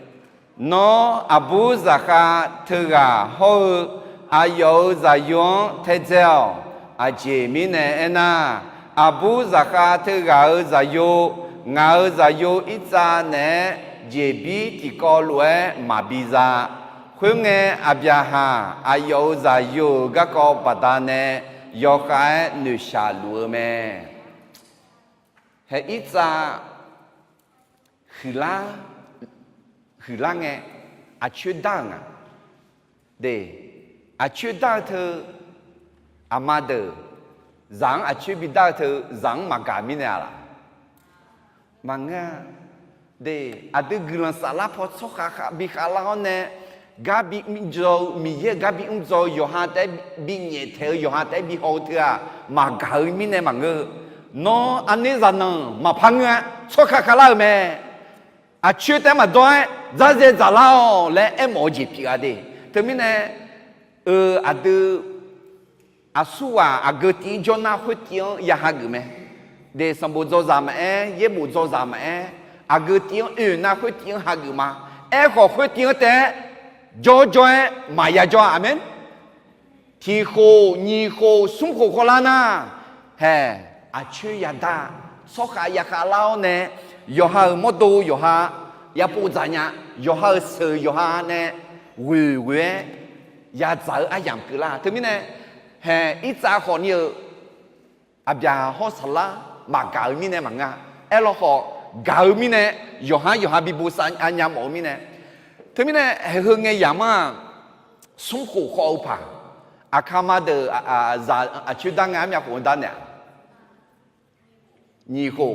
Nawr aqbur zaqkhav teughaq hawr-eu aqyawf-euq zaqyo-anr taedzae-awq. Aqjeq mirnae aernar, aqbur zaqkhav teughaq-euq zaqyo, ngaq-euq zaqyo irtsav naeq-aer jeqbir tiqkawv lof-aer maqbi za. Khoerngae, Aqbyaqhaq aqyawf-euq zaqyo-euq garkawv baqdanae yawkhav-aer noeqshaq luf-eu mae. Haeq irtsav huiqlar, huiqlar ngae, aqcoer dar-euq nga. De, aqcoer dar-eu teu, aqma deuq, zaq-anr aqcoer bidar-eu teu zaq-anr maqgaq mirnae-a laf? Maqngeur-a. De, aqdui guiqlanq saflar paw tsawrkhav khav bi khavlar-awr nae, gar bi mrdzaw-eu, Miqyaer-euq gar bi mrdzaw-eu yawqha taef-aer, bi nyaeftaeq-eu yawqha taef-aer bi haw-eu teu-aq, maqgaq-eu mirnae maqngeur-eu. Nawr aqner zaqnanq maqpar ngeur-a, tsawrkhav khavlar-euq mae. Aqcoer taef-aer maqdawr-aer dzarzae dzaqlar-awq laer aermawf-eu jeq pyeuf-a de. Teumirnae, eu, aqdui aqsurghaq aqgeu tiv-anr jawr nar khoer tiv-anr ya hageuf mae. De, sanqbof dzawzaq maqaer, yaerbof dzawzaq maqaer, aqgeu tiv-anr oe nar khoer tiv-anr hageuf ma. Aerkhawf khoer tiv-anr taef-aer jawr jawr-aer maqya jawr-a. Aqmeq. Tiq khof, nyiq khof, smr khof khawvlar nar, haeq, aqcoer yadar, tsawrkhav ya khavlar-awr nae, yawqha-euq mawrdo yawqha yapov dzaq nya, yawqha-euq seuq yawqha nae ghoeq ghoe-aer yadzaq-eu aryamq keuvlar. Teumirnae, haeq, irtsav khawfni-eu Aqbyaqhaq hawr saflar maqgaq-eu mirnae maqngeur-a. Aerlawkhawf, gaq-eu mirnae, yawqha yawqha bi bosav nya mawf-eu mirnae. Teumirnae, haeq heu ngae yamq-anr-aq, smr khof khawv-eu paq, aqkar ma deuq, zaq aqcoer dar ngae armyav khof-anr dar naeq-a. Nyiq khof,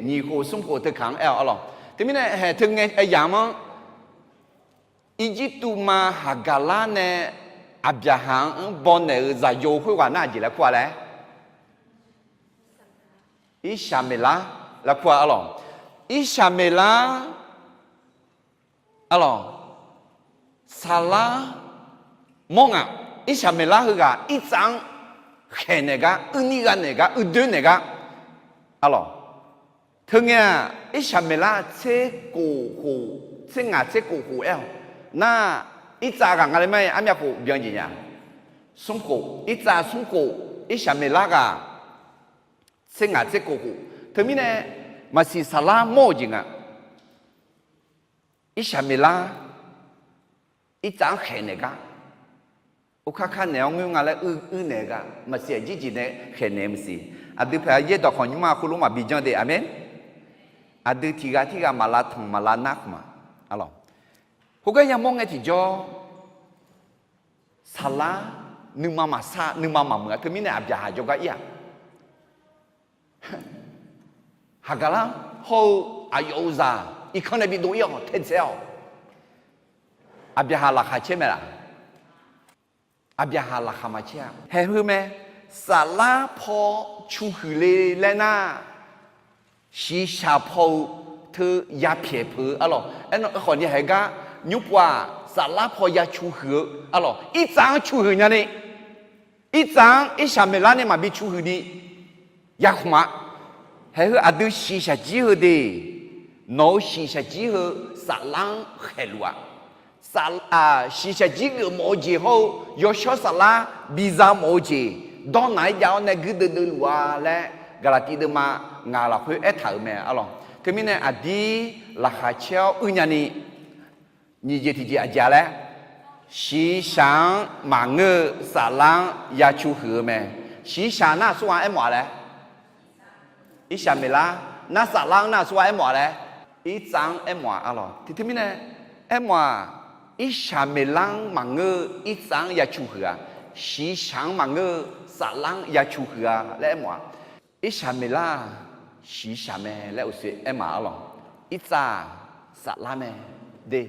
nyiq khof smr khof teukaq-anr aer-awq arlawq. Teumirnae haeq teu ngae yamq-anr, Irjirtuv ma Haqgaqlar nae Aqbyaqhaq-anr bawnaeq-eu zaqyo khoerghaq nar aqjeq laer kur-a laer? Irshaqmeqlar laer kur-a arlawq. Irshaqmeqlar arlawq, saflar mawr ngaq. Irshaqmeqlar heughaq irtsav-anr khaeqnaeq gar, uirnir gha naeq gar, uidoer naeq gar arlawq. Teungae-aq, Irshaqmeqlar tser kof khof, tser ngaq tser kof khof aer-awq. Nar, irtsav ghaq nga laer ma-aer armyav khof byan jeq nya. Smr khof, irtsav smr khof, Irshaqmeqlar ghaq tser ngaq tser kof khof. Teumirnae maqsiq saflar mawr-euq jeq nga. Irshaqmeqlar irtsav-anr khaeqnaeq gar, urkar kar naeq-awr ngoer nga laer uir naeq-eu gar maqsiq, aqjir jeq nae khaeqnaeq maqsiq. Aqdui paq-aer yaerdawq khawf nymrma khoerlof maqbi janr de. Aqmeq. Aqdui tiq ghaq tirghaq maqlav tanq maqlav nar khmq-a. Arlawq, khoergar yamawr ngae tiqjawr, saflar nuima maqsar, nuima maqmuiq-a. Teumirnae Aqbyaqhaq jawrgar ir-aq, Haqgaqlar hawr-eu aqyawf-euq zaq irkanr nae bidov ir-awq, taedzae-awq. Aqbyaqhaq laqkhaq caer mae laf? Aqbyaqhaq laqkhaq maqcaer-a. Haeq heu mae, saflar paw cuhuiq le laer nar, shiqshaq paw-eu teu yapyaeq peuq-eu arlawq. Aernar khawfni haeq gar nymr pov-aq, saflar paw ya cuhuiq-eu arlawq, irtsav-anr cuhuiq nyani, irtsav-anr Irshaqmeqlar nae maqbi cuhuiq ni yakhmq-a. Haeq heu aqdui shiqshaq jir heu de, nawq-eu shiqshaq jir heu saflar-anr khaeqluf-aq, Saf-, aq, shiqshaq jir geufmawf-eu jeq hawr-eu yawshawr saflar biza mawf-eu jeq dawrnaq-aer jav-awr nae guirdeuv deuvluf-a laer Gaqlaqtiv deuvma ngaq lafkhoer aertaq-euq mae arlawq. Teumirnae aqdir laqkhaq caer-awr uinyani nyiq jeq tiqjeq aqjeq-a laer, shiqshaq-anr maqngeur-eu saflar-anr ya cu huiq-eu mae. Shiqshaq nar aqsurghaq-anr aermawf-a laer, Irsaqmeqlar. Nar saflar-anr nar aqsurghaq aermawf-a laer, Irtsav-anr aermawf-a arlawq. Tiqteumirnae aermawf-aq, Irsaqmeqlar-anr maqngeur-eu Irtsav-anr ya cu huiq-a, shiqshaq-anr maqngeur-eu saflar-anr ya cu huiq-a laer aermawf-aq, Irsaqmeqlar-aq shiqshaq mae laer uqshoe aermawf-a arlawq. Irtsav-aq saflar mae. De,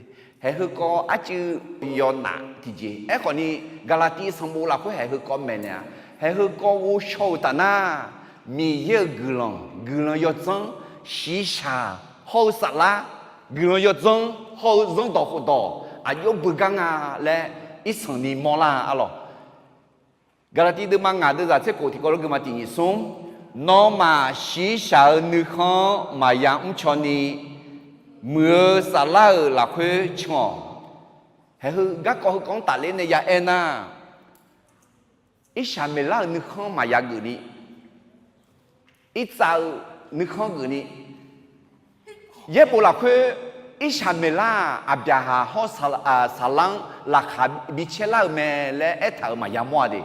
haeq heukawv arcuiv yawnaf tiqjeq. Aerkhawfni, Gaqlaqtiv sanqbof lafkhoer haeq heukawv maeqnaeq-a. Haeq heukawv ghovshaw-euq taf nar, Miqyaer-euq guiqlanq, guiqlanq yawdzanr, shiqshaq hawr-eu saflar, guiqlanq yawdzanr hawr-eu zanrdawq khofdawq aqjox beugar nga laer irsanqni mawrlar arlawq. Gaqlaqtiv deuvma ngaq deuvzaq tser khof tiqkawv lof geufma tiq nyiq smr, nawmaf shiqshaq-euq nuikhanr-anr maqya mrcaw ni, muiq-eu saflar-euq lafkhoer can-awq. Haeq heu garkawv heukawv-anr tafler nae ya aer nar, Irsaqmeqlar-euq nuikhanr maqya geufni, Irtsav-euq nuikhanr geufni, Yaerbof lafkhoer Irsaqmeqlar-aq Aqbyaqhaq hawr saq-, saqlar-anr laqkhaq bicaer lar-euq mae laer aertaq-euq maqya mawr-a de.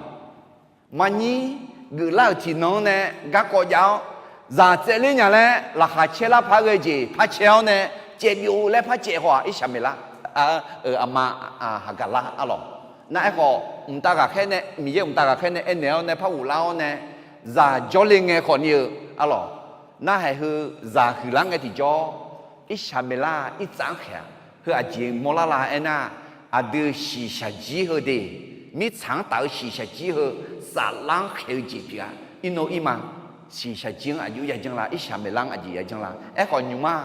Maqnyir geuflar-euq tiqnan-anr nae garkawv jav-awr, zaq tsaevler nya laer laqkhaq caer lar paq-aer ghae jeq par caer-awr nae, caevbyov laer par caev haw-aq, Irsaqmeqlar, aqma, Haqgaqlar arlawq. Nar aerkhawf, mqtav ghaqkhaer nae, Miqyaer mqtav ghaqkhaer nae aernaeq-awr nae par ghoflar-awr nae, zaq jawrle ngae khawfni-eu arlawq. Nar haeq heu zaq huiqlar ngae tiqjawr, Irsaqmeqlar Irtsav-anr khaeq-aq, heu aqjeq mawrlar la aernar, aqdui shiqshaq jir heu de, mirtsaq-anr taf-eu shiqshaq jir heu, saflar-anr khaeq-eu jeq pyeuf-a. Irnov irma, shiqshaq jir-anr aqjox yajanr la, Irsaqmeqlar-anr aqjeq yajanr la. Aerkhawf nymq-mr-aq,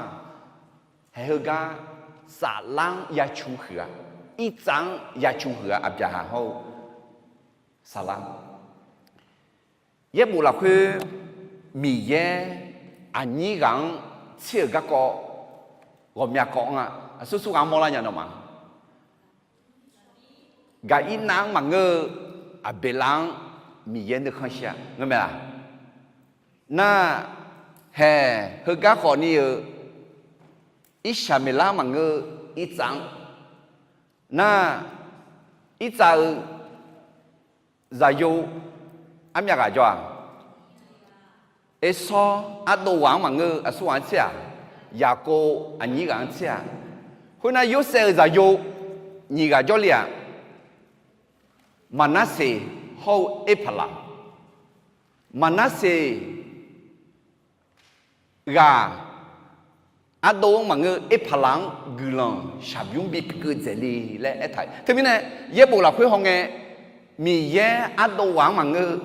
haeq heugar saflar-anr ya cu huiq-a, Irtsav-anr ya cu huiq-a, Aqbyaqhaq hawr-eu saflar. Yaerbof lafkhoer Miqyaer aqnyir ghaq-anr tser-euq garkawv ghawqmya kawv anr-a. Aqsur surghaq-anr mawrlar nya nawmaf. Gaqirnav-anr maqngeur-eu Aqbeqlav-anr Miqyaer nuikhanr shir-a ngeur mae laq? Nar, haeq heugar khawfni-euq Irsaqmeqlar maqngeur-eu Irtsav-anr, nar, Irtsav-euq zaqyo armyav ghaq jawr-aq, Ersawr ardov ghaq-anr maqngeur-eu aqsur ghaq-anr tser-aq, Yaqkov aqnyir ghaq-anr tser-aq, khoernar Yorsaev-euq zaqyo nyiq ghaq jawrle-aq, Maqnarseq hawr-eu Erpaqlaq. Maqnarseq ghaq ardov-anr maqngeur-eu Erpaqlaq-anr guiqlanq shaqbymr bipyeuf keuv dzaeq le laer aertaq-euq. Teumirnae yaerbof lafkhoer hawngae, Miqyaer ardov ghaq-anr maqngeur-eu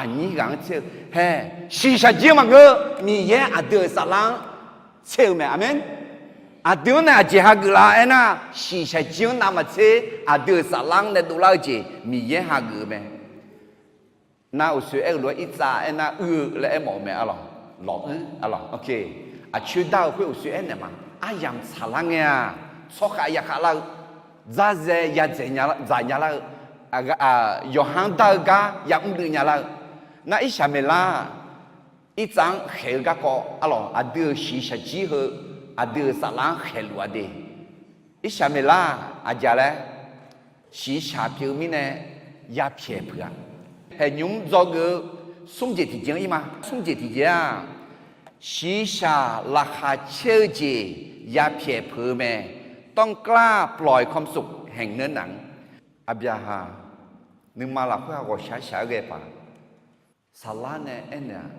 aqnyir ghaq-anr tser-eu, hae, shiqshaq jir-anr maqngeur-eu Miqyaer aqdui-euq saflar-anr tser-eu mae. Aqmeq. Aqdui-anr nae aqjeq hageuf la aernar, shiqshaq jir-anr navmaqtser aqdui-euq saflar-anr nae dovlar-eu jeq Miqyaer hageuf-eu mae. Nar uqshoe aer-eu lof-aer Irtsav aernar uir-eu laer aermawf-eu mae arlawq. Lawq uir arlawq. Aqcoer dar-eu khoer uqshoe aernaeq ma. Aryamq tsaqlar ngae-aq, tsawrkhav yakhav lar-eu, dzarzae yadzaeq dzaq nya lar-eu, yawqha-anr dar-eu gar yamr duiv nya lar-eu. Nar Irsaqmeqlar Irtsav-anr khaeq-eu garkawv arlawq, aqdui-euq shiqshaq jir heu aqdui-euq saflar-anr khaeqluf-a de. Irsaqmeqlar-aq aqjeq laer, shiqshaq pyeuf-eu mirnae yapyaeq peuq-a. Haeqnymr dzawgeuf-eu smr jeq tiqjeq-anr ir ma. Smr jeq tiqjeq-aq, shiqshaq laqkhaq caer-eu jeq yapyaeq peuq-eu mae. ต้องกล้าปล่อยความสุขแห่งเนื้อหนัง Aqbyaqhaq nuima lafkhoer-aq ghawqshaq shaq-aer ghae paq. Saflar nae aernaeq-aq,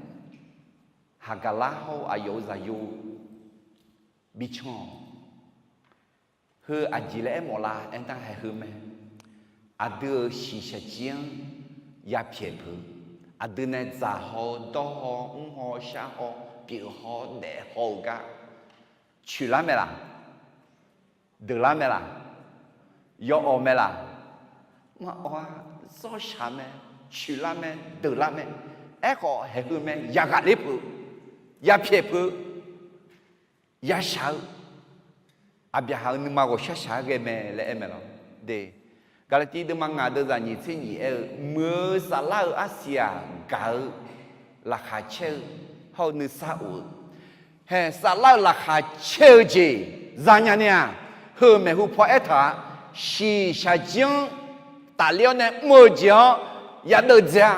Haqgaqlar hawr-eu aqyawf-euq zaqyo bican-awq. Heu aqjeq laer aermawf la aernar haeq heu mae. Aqdui-euq shiqshaq jir-anr yapyaeq peuq. Aqdui nae dzaq haw-eu, dawr haw, mr haw, shar haw, pyeuf haw, daef haw-eu gar coeqlar mae laq? Deuqlar mae laq? Yawawq mae laq? Maqawq-a. Zawrshaq mae, coeqlar mae, deuqlar mae. Aerkhawf haeq heu mae, yaghaq ler peuq, yapyaeq peuq, yashaq-eu Aqbyaqhaq-euq nuima ghawqshar shaq-aer ghae mae laer aer mae lawr. De, Gaqlaqtiv deuvma ngaq deuvzaq nyiq tser nyiq aer-eu, muiq-eu saflar-euq arsiq-aq gaq-eu, laqkhaq caer-eu, hawr-eu nuisar of-eu, hae, saflar-euq laqkhaq caer-eu jeq zanya ni-aq, heu maeqhu paw aertaq-a, shiqshaq jir-anr tafler-awr nae mr-eu jeq-anr yadeuvdzae-a,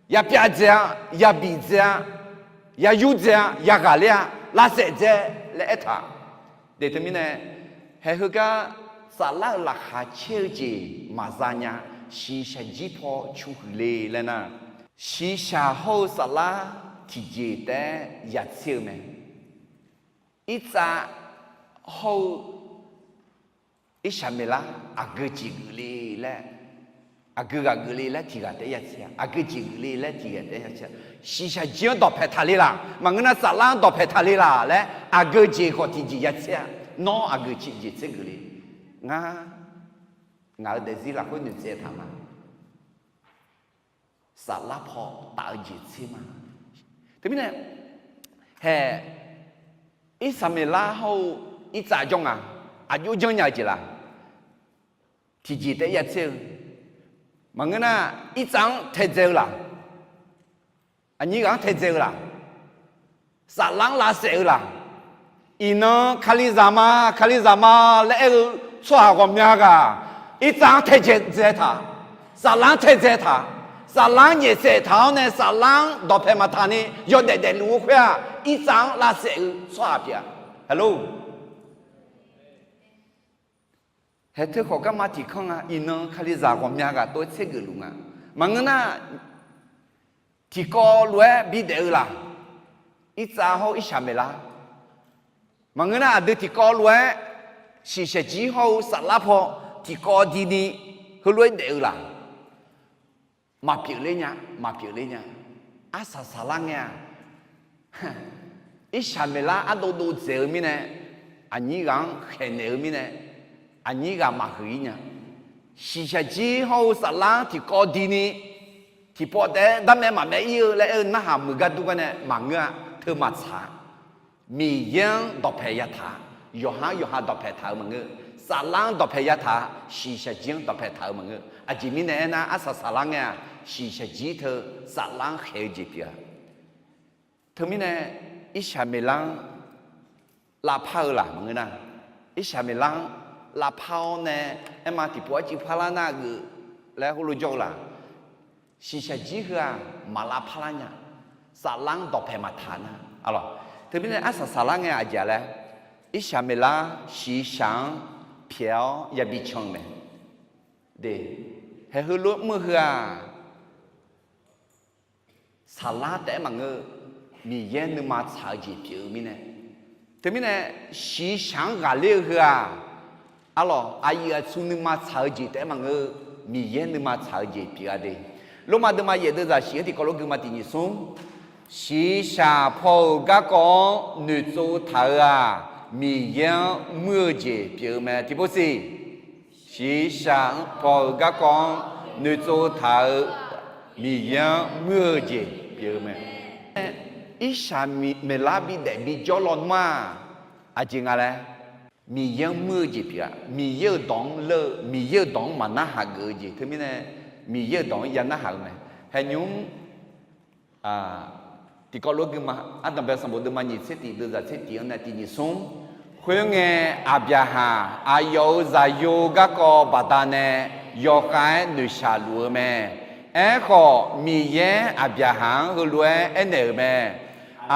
yapyav dzae-a, yabif dzae-a, yayur dzae-a, yaghaqler-a, lavsaef dzae laer aertaq. De, teumirnae, haeq heugar saflar-euq laqkhaq caer-eu jeq maqza nya, shiqshaq jir paw cu huiq le laer nar, shiqshaq hawr-eu saflar tiqjeq taef-aer yatser-eu mae. Irtsav hawr-eu irshaq maeqlar aqgeu jeq geuf le laer, aqgeu ghaq geuf le laer tiq ghaq taef-aer yatser-a, aqgeu jeq geuf le laer tiq ghaq taef-aer yatser-a. Shiqshaq jir-anr dawqpae taq le laq, maqngeur nar saflar-anr dawqpae taq le laq laer aqgeu jeq khawf tiqjeq yatser-a. Nawr aqgeu jeq tser geuf le. Ngar, ngaq-euq daefzir lafkhoer noeqtsaev taq ma. Saflar paw taf-eu jeq tser ma. Teumirnae, haeq, irshaq maeqlar hawr-eu irtsav jawr nga, aqjox janrnya-eu jeq laq, tiqjeq taef-aer yatser-eu, maqngeur nar irtsav-anr taedzae-eu laq, aqnyir ghaq-anr taedzae-eu laq, saflar-anr lavsaef-eu laq, iqnan Kalizaq ma, Kalizaq ma laer aer-eu tsawrhaq ghawqmya ghaq, irtsav-anr taedzae taq, saflar-anr taedzae taq, saflar-anr nyaefsaef taq-awr nae saflar-anr dawqpae maqtaq ni yawdaef daefluf-eu khoer-aq, irtsav-anr lavsaef-eu tsawrhaq pyeuf-a. Hello. Haeq teu khawf garma tiq kanr nga, iqnan Kalizaq ghawqmya ghaq tov-aer tser geufluf nga. Maqngeur nar, tiqkawv lof-aer bidaef-eu laq, irtsav hawr-eu irshaq maeqlar. Maqngeur nar aqdui tiqkawv lof-aer shiqshaq jir hawr-eu saflar paw tiqkawv dini heulof-aer daef-eu laq. Maqpyeuf ler nya, maqpyeuf ler nya. Arsaq saqlar ngae-aq, irshaq maeqlar ardov dov dzaeq-eu mirnae, aqnyir ghaq-anr khaeqnaeq-eu mirnae, aqnyir ghaq maqhuiq-ir nya. Shiqshaq jir hawr-eu saflar-anr tiqkawv dini, tiqpawf taef-aer darmaev maqmaev ir-eu laer aer-eu narhaq muiq gar dur gar nae maqngeur-a. Teu maqtsaq-a. Miqyaer-anr dawqpae yataq, yawqha-anr yawqha dawqpae taq-eu maqngeur. Saflar-anr dawqpae yataq, shiqshaq jir-anr dawqpae taq-eu maqngeur. Aqjeq mirnae aernar, arsaq saqlar ngae-aq, shiqshaq jir teu saflar-anr khaeq-eu jeq pyeuf-a. Teumirnae, irshaq maeqlar-anr lavpar-eu laq maqngeur nar, irshaq maeqlar-anr lavpar-awr nae, aerma tiqpov arcuiv parlar nar geuf laer heulof jawr-eu laq. Shiqshaq jir heu-aq maq lavpar lar nya. Saflar-anr dawqpae maqtaq nar, alawq. Teumirnae arsaq saqlar ngae aqjeq laer, irshaq maeqlar shiqshaq-anr pyaeq-awr yabi can-eu mae. De, haeq heulof mr-eu heu-aq, saqlar taef-aer maqngeur-eu, Miqyaer nuima tsaq-eu jeq pyeuf-eu mirnae. Teumirnae, shiqshaq-anr ghaqler-eu heu-aq, arlawq, aqyuif aqtsu nuima tsaq-eu jeq taef-aer maqngeur-eu, Miqyaer nuima tsaq-eu jeq pyeuf-a de. Lormav deuvma yaef deuvzaq shiq-anr tiqkawv lof guima tiq nyiq smr. Shiqshaq paw-euq garkawv-anr noeqtsov taq-euq-aq, Miqyaer-anr muir-eu jeq pyeuf-eu mae. Tiqpov siq. Shiqshaq paw-euq garkawv-anr noeqtsov taq-eu Miqyaer-anr muir-eu jeq pyeuf-eu mae. Irshaq maeqlar bidaef bijawr lawnmr-aq, aqjeq nga laer, Miqyaer-anr muir-eu jeq pyeuf-a. Miqyaer-euq dawq-anr leur-eu, Miqyaer-euq dawq-anr maqnarhaq geuf-eu jeq. Teumirnae, Miqyaer-euq dawq-anr ya narhaq-eu mae. Haeqnymr-mr tiqkawv lof guima, ardanqbae sanqbof deuvma nyiq tser tiq deuvzaq tser tiq-anr nae tiq nyiq smr. Khoerngae, Aqbyaqhaq aqyawf-euq zaqyo garkawv baqdanae yawkhav-aer noeqshaq luf-eu mae. Aerkhawf, Miqyaer Aqbyaqhaq-anr heulof-aer aernaeq-euq mae.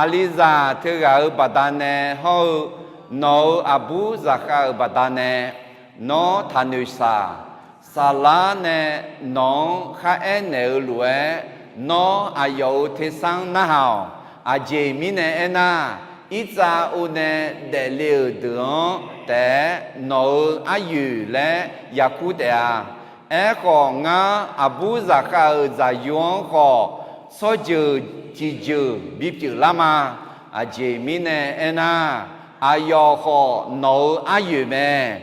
Aqlizaq teughaq-euq baqdanae hawr-eu, nawq-euq aqbur zaqkhav-euq baqdanae nawr taqnoeq shaq. Saqlar nae nawq-anr kharaer naeq-eu lof-aer, nawr aqyawf-euq tersar narhaq-awq. Aqjeq mirnae aernar, irtsav o nae daefle-euq deuq-anr taef-aer nawq-euq aryoeq laer yakur taef-a. Aerkhawf, ngar aqbur zaqkhav-euq zaqyo-anr khawf, tsawrjeuq tiqjeuq bipyeuf lar ma. Aqjeq mirnae aernar, aqyawf khawf nawq-euq aryoeq mae.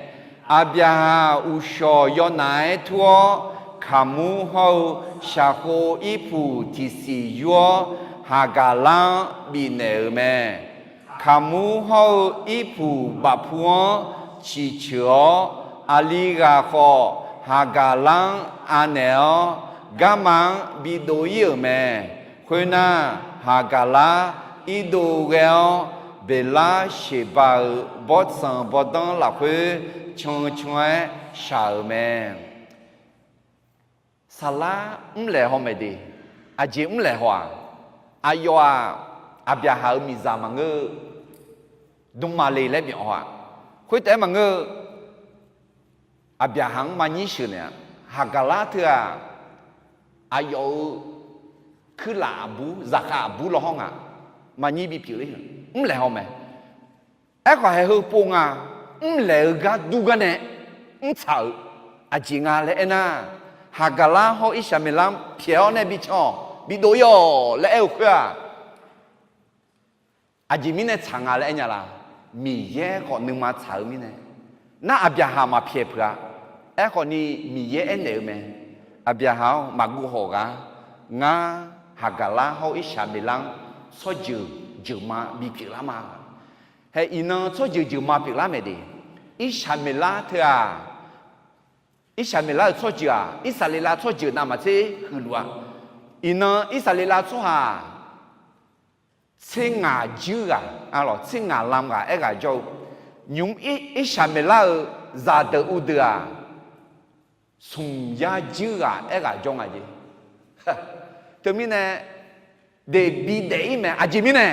Aqbyaqhaq uqshawq yawnaf-aer tur-awr, kaqmur hawr-eu shaqkhov irpuq tiqsiq yur-awr, Haqgaqlar-anr bifnaeq-euq mae. Kaqmur hawr-eu irpuq bafpu-anr ciqceuq-awr, aqli ghaq khawf Haqgaqlar-anr anaeq-awr, garma-anr bidov ir-euq mae. Khoernar, Haqgaqlar irdov ghae-awr, Beqlar Sheqbaq-euq bawrtsanq bawrdanr lafkhoer can can-aer shaq-euq mae. Saqlar mrlaeq haw maeq de. Aqjeq mrlaeq haw-aq, aqyawf-aq, Aqbyaqhaq-euq miqzaq maqngeur-eu, dmqmaqle laer byanq haw-aq. Khoertaef-aer maqngeur-eu, Aqbyaqhaq-anr marnyir sheuq naeq-a. Haqgaqlar teu-aq, aqyawf-euq kuirlaf aqbur, zaqkhav aqbur law hawr nga, marnyir bipyeuf ler-eu, mrlaeq haw mae. Aerkhawf, haeq heu pov nga, mrlaeq-eu gar dur gar nae mrtsaq-euq aqjeq nga laer aernar, Haqgaqlar hawr Irsaqmeqlar pyaeq-awr nae bican-awq, bidov ir-awq laer aer-eu khoer-aq, aqjeq mirnae tsaq nga laer aer nya la? Miqyaer khawf nuima tsaq-eu mirnae. Nar Aqbyaqhaq maqpyaeq peuq-a. Aerkhawf ni Miqyaer aernaeq-eu mae. Aqbyaqhaq-awr, maqguv hawq ghaq, ngar Haqgaqlar hawr Irsaqmeqlar-anr tsawrjeuq jeuqma bipyeuf lar ma. Hae iqnan tsawrjeuq jeuqma pyeuflar maeq de. Irsaqmeqlar teu-aq, Irsaqmeqlar-euq tsawrjeuq-aq, Irsaqleqlav tsawrjeuq navmaqtser huiqluf-a. Iqnan Irsaqleqlav tsawrhaq tser ngaq juir ghaq, tser ngaq lam ghaq aerghaq jawr-eu, nymq-mr Irsaqmeqlar-euq zaqdeuq uvdeuq-aq, smq yar juir ghaq aerghaq jawr nga jeq. Teumirnae, deq bidaef ir mae. Aqjeq mirnae,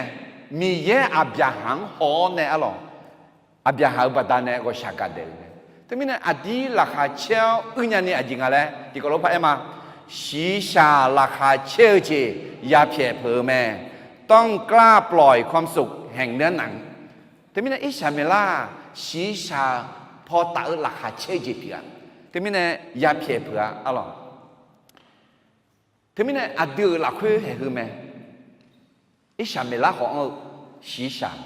Miqyaer Aqbyaqhaq-anr haw-awr nae arlawq, Aqbyaqhaq-euq baqdanae ghawqshaq gaqdaeq-euq mae. Teumirnae, aqdir laqkhaq caer-awr uirnya ni aqjeq nga laer tiqkawv lof par aer ma. Shiqshaq laqkhaq caer-eu jeq yapyaeq peuq-eu mae. ต้องกล้าปล่อยความสุขแห่งเนื้อหนัง Teumirnae, Irsaqmeqlar-aq, shiqshaq paw taf-eu laqkhaq caer-eu jeq pyeuf-a. Teumirnae, yapyaeq peuq-a arlawq. Teumirnae, aqdui-euq lafkhoer haeq heu mae. Irsaqmeqlar khawf anr-eu shiqshaq,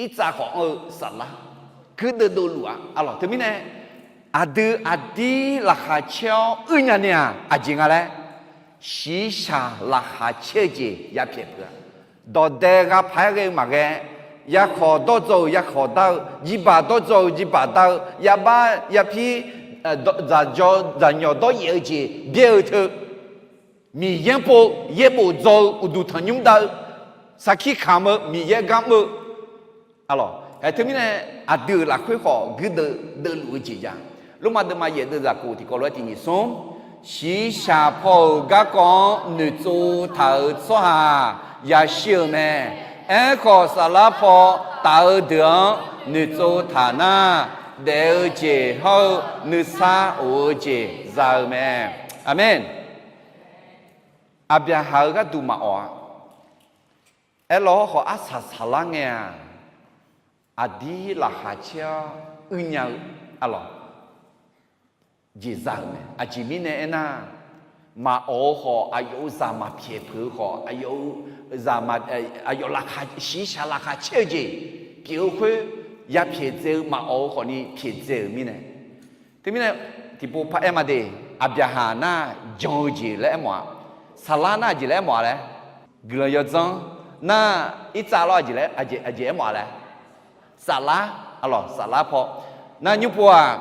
Irtsav khawf anr-eu saflar, guirdeuv dovluf-a arlawq. Teumirnae, aqdui aqdir laqkhaq caer-awr uirnya ni-aq, aqjeq nga laer, shiqshaq laqkhaq caer-eu jeq yapyaeq peuq-a. Dawqdae gha paq-aer ghae-eu maqghae, yarkhawq dawrdzaw-euq yarkhawq dar-eu, jirbaq dawrdzaw-euq jirbaq dar-eu, yabar yapir, dzaqjawr dzaqnyawq dawryaef-eu jeq byaer-eu teu, Miqyaer pov yaerbof dzaw-eu uqduq tanqnymr dar-eu, sarkir kamq-eu Miqyaer gar mr-eu, arlawq, hae teumirnae, aqdui-euq lafkhoer khawf guirdeuv deuvluf-eu jeq jav. Lormav deuvma yaef deuv zaqkhof tiqkawv lof-aer tiq nyiq smr, shiqshaq paw-euq garkawv-anr noeqtsov taq-euq tsawrhaq yashir-eu mae. Aerkhawf, saflar paw taf-eu deuq-anr noeqtsov taq nar, daef-eu jeq hawr-eu nuisar of-eu jeq za-eu mae. Aqmeq. Aqbyaqhaq-euq gharduq maqawq-a. Aerlawr hawrkhawf arsaq saqlar ngae-aq, aqdir laqkhaq caer-awr uirnya-eu arlawq, jeq za-euq mae. Aqjeq mirnae aernar, maqawq-eu khawf, aqyawf-euq zaq maqpyaeq peuq-eu khawf, aqyawf-eu zaq, aqyawf laqkhaq, shiqshaq laqkhaq caer-eu jeq pyeuf-eu khoer, yapyaeq dzae-eu maqawq-eu khawfni pyaeq dzae-euq mirnae. Teumirnae, tiqpov par aer ma de, Aqbyaqhaq nar jan-eu jeq laer aermawf-a. Saflar nar aqjeq laer aermawf-a laer, guiqlanq yawdzanr nar, Irtsav lawr aqjeq laer, aqjeq aermawf-a laer, saflar, arlawq, saflar paw nar, nymrpov-aq,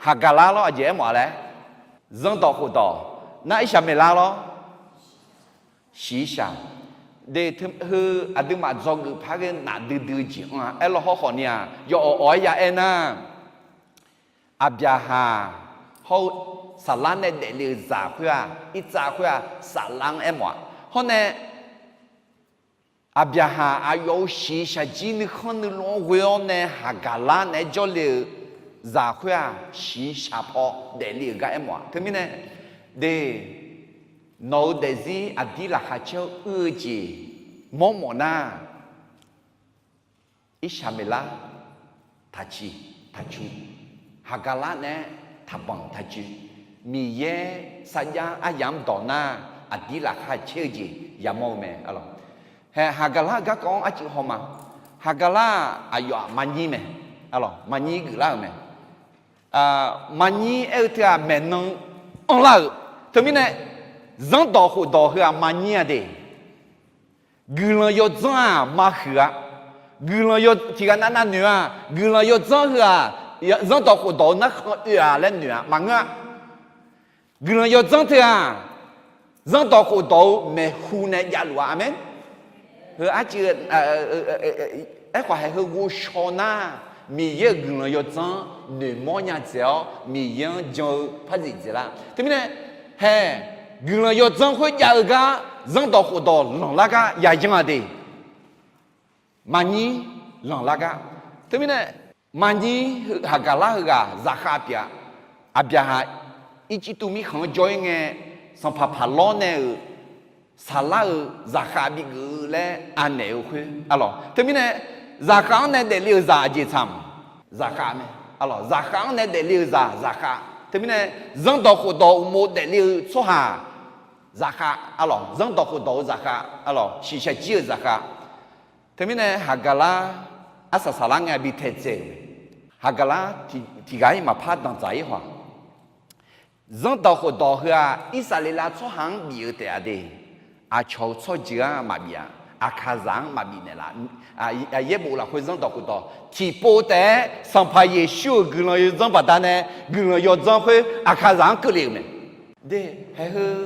Haqgaqlar lawr aqjeq aermawf-a laer, zanrdawq khofdawq nar, Irsaqmeqlar lawr, shiqshaq, de, heu aqduimaf dzawgeuf par ghae nafdui dui-eu jeq anr-a. Aerlawr hawrkhawf ni-aq, yawawq awq-aer ya aer nar, Aqbyaqhaq hawr-eu saflar nae daefle-euq zaq khoer-aq, Irtsav khoer-aq, saflar-anr aermawf-a. Hawr nae, Aqbyaqhaq aqyawf-euq shiqshaq jir nuikhanr nuilov-anr ghoe-awr nae Haqgaqlar naeq-aer jawrle-euq zaq khoer-aq, shiqshaq paw daefle-euq gar aermawf-a. Teumirnae, de, nawq-euq daefzir aqdir laqkhaq caer-awr uir-eu jeq mawrmawf nar, Irsaqmeqlar taqciq taqcu, Haqgaqlar naeq-aer taqbanq taqcoeq, Miqyaer sarjax aryamq-anr dawq nar, aqdir laqkhaq caer-eu jeq yamawr-eu mae, arlawq. Hae, Haqgaqlar-euq garkawv-anr arcuiv haw ma. Haqgaqlar-aq, aqyawf-aq maqnyir mae, arlawq, maqnyir geuflar-euq mae. Maqnyir aer-eu teu-aq, maeqnan anrlar-euq. Teumirnae, zanrdawq khofdawq heu-aq maqnyir-a de. Guiqlanq yawdzanr-aq marhuiq-a. Guiqlanq yaw tiqghaq navnav noeq-a. Guiqlanq yawdzanr heu-aq, zanrdawq khofdawq-eu narkhan oe-a laer noeq-a maqngeur-a. Guiqlanq yawdzanr teu-aq, zanrdawq khofdawq-eu maeqhu nae javluf-a. Aqmeq. Heu arcuiv, aerkhawf haeq heu ghovshaw nar, Miqyaer-euq guiqlanq yawdzanr noeqmawr nya dzaeq-awr, Miqyaer-anr jan-eu par zif dzaeqlar. Teumirnae, haeq, guiqlanq yawdzanr khoerjav-eu gar, zanrdawq khofdawq lanqlar gar yayan-a de. Maqnyir lanqlar gar. Teumirnae, maqnyir heughaq gaqlar heughaq zaqkhav pyeuf-a. Aqbyaqhaq Irjirtuv mirkhanq-anr jawr-ir ngae, sanqpaq Paqlawr nae-euq saqlar-euq zaqkhav bigeuf-eu laer anaeq-eu khoer arlawq. Teumirnae, zaqkhav-anr nae daefle-euq zaq aqjeq tsaq ma. Zaqkhav mae arlawq. Zaqkhav-anr nae daefle-euq zaq zaqkhav. Teumirnae, zanrdawq khofdawq uqmov daefle-eu tsawrhaq zaqkhav arlawq. Zanrdawq khofdawq-eu zaqkhav arlawq. Shiqshaq jir-eu zaqkhav. Teumirnae, Haqgaqlar arsaq saqlar ngae bi taedzae-euq mae. Haqgaqlar tiqghaq-ir maqpar danqdzaq-ir haw-aq, zanrdawq khofdawq heu-aq, Irsaqleqlav tsawrhaq-anr bif-eu taef-a de. Aqcawq-eu tsawrjeuq-anr maqbif-a. Aqkaqzaq-anr maqbif naeqlaf. Yaerbof lafkhoer zanrdawq khofdawq tiqpov taef-aer Sanqpaq Yeqsur-euq guiqlanq yawdzanr baqdanae, guiqlanq yawdzanr khoer Aqkaqzaq-anr keuvle-euq mae. De, haeq heu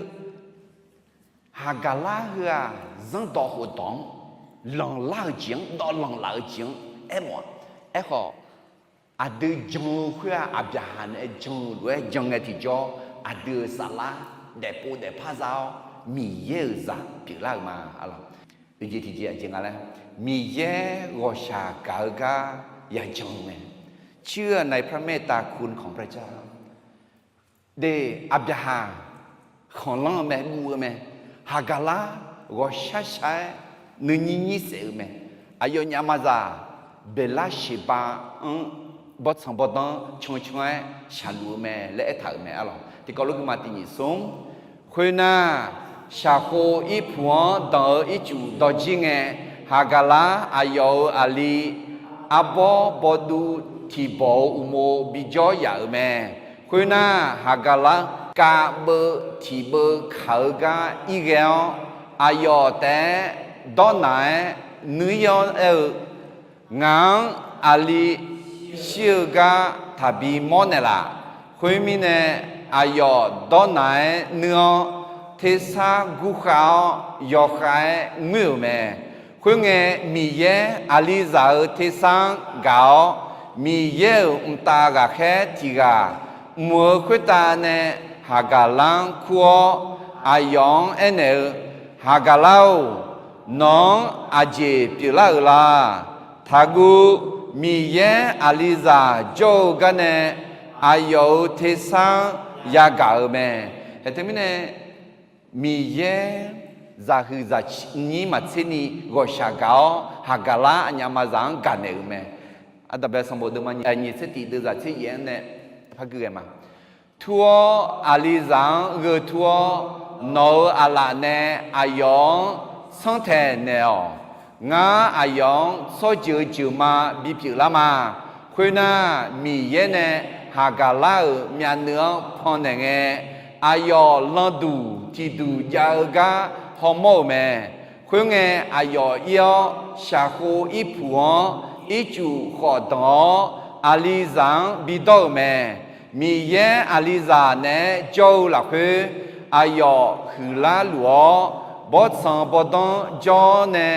Haqgaqlar heu-aq, zanrdawq khofdawq-anr lanqlar-eu jeq-anr, dawvlanq laf-eu jeq-anr aermawf-a. Aerkhawf, aqdui jan-eu khoer-aq, Aqbyaqhaq nae jan-eu lof-aer jan ngae tiqjawr, aqdui-euq saflar daefpov daefpar za-awr, Miqyaer-euq zaq pyeuflar-euq ma. Arlawq, oeq jeq tiqjeq aqjeq nga laer, Miqyaer ghawqshaq gaq-eu gar yajan-eu mae. เชื่อในพระเมตตาคุณของพระเจ้า De, Aqbyaqhaq khanqlanr-eu mae, guv-eu mae. Haqgaqlar ghawqshar shar-aer nuinyir nyir saef-eu mae. Aqyawfnyaf maqzaq Beqlarseqba-anr bawrtsanq bawrdanr cancan-aer shaqluf-eu mae laer aertaq-euq mae arlawq. Tiqkawv lof guima tiq nyiq smr. Khoernar, shaqkhov irpuq-anr danq-eu ircuf dawrjir ngae, Haqgaqlar aqyawf-euq aqli arbawr bawduv tiqbawq-eu uqmov bijawr yaf-euq mae. Khoernar, Haqgaqlar kavbeuv tiqbeuv kaq-eu gar irghae-awr, aqyawf taef-aer dawrnaq-aer nuir-awr aer-eu, Ngaq-anr aqli shir-eu gar taqbi mawrnaeq laf. Khoermirnae, aqyawf dawrnaq-aer nuir-awr, tersar gurkhav-awr yawkhav-aer ngoer-euq mae. Khoerngae, Miqyaer aqlizaq-euq tersar-anr gaq-awr, Miqyaer-euq mqtav ghaqkhaer tiq ghaq mq-eu khoertav nae Haqgaqlar-anr kur-awr, aqyawf-anr aernaeq-eu, Haqgaqlar-or, nawq-anr aqjeq pyeuflar-euq la? Taqguv. Miqyaer aqlizaq jawr-eu garnae aqyawf-euq tersar-anr yagaq-euq mae. Haeq teumirnae, Miqyaer zaqhuiq zaqnyir maqtser ni ghawqshaq gaq-awr, Haqgaqlar aqnyaf maqzaq-anr gaqnaeq-euq mae. Ardanqbae sanqbof deuvma nyiq tser tiq deuvzaq tser yaef-anr nae par gui ghae ma. Tur-awr, aqlizaq-anr gheu tur-awr, nawq-euq aqlaf nae aqyawf-anr sanrtaeq naeq-awq. Ngar aqyawf-anr tsawrjeuq-eu jeuqma bipyeuf lar ma. Khoernar, Miqyaer nae Haqgaqlar-euq myavnuiv-anr pannaeq ngae, aqyawf landuq tiqduq jav-eu gar hawmawr-euq mae. Khoerngae, aqyawf ir-awr, shaqkhov irpuq-anr ircuf khawf danq-awr, aqlizaq-anr bidawr-euq mae. Miqyaer aqlizaq naeq-aer jawr-eu lafkhoer, aqyawf huiqlar luf-awr, bawrtsanq bawrdanr jawr nae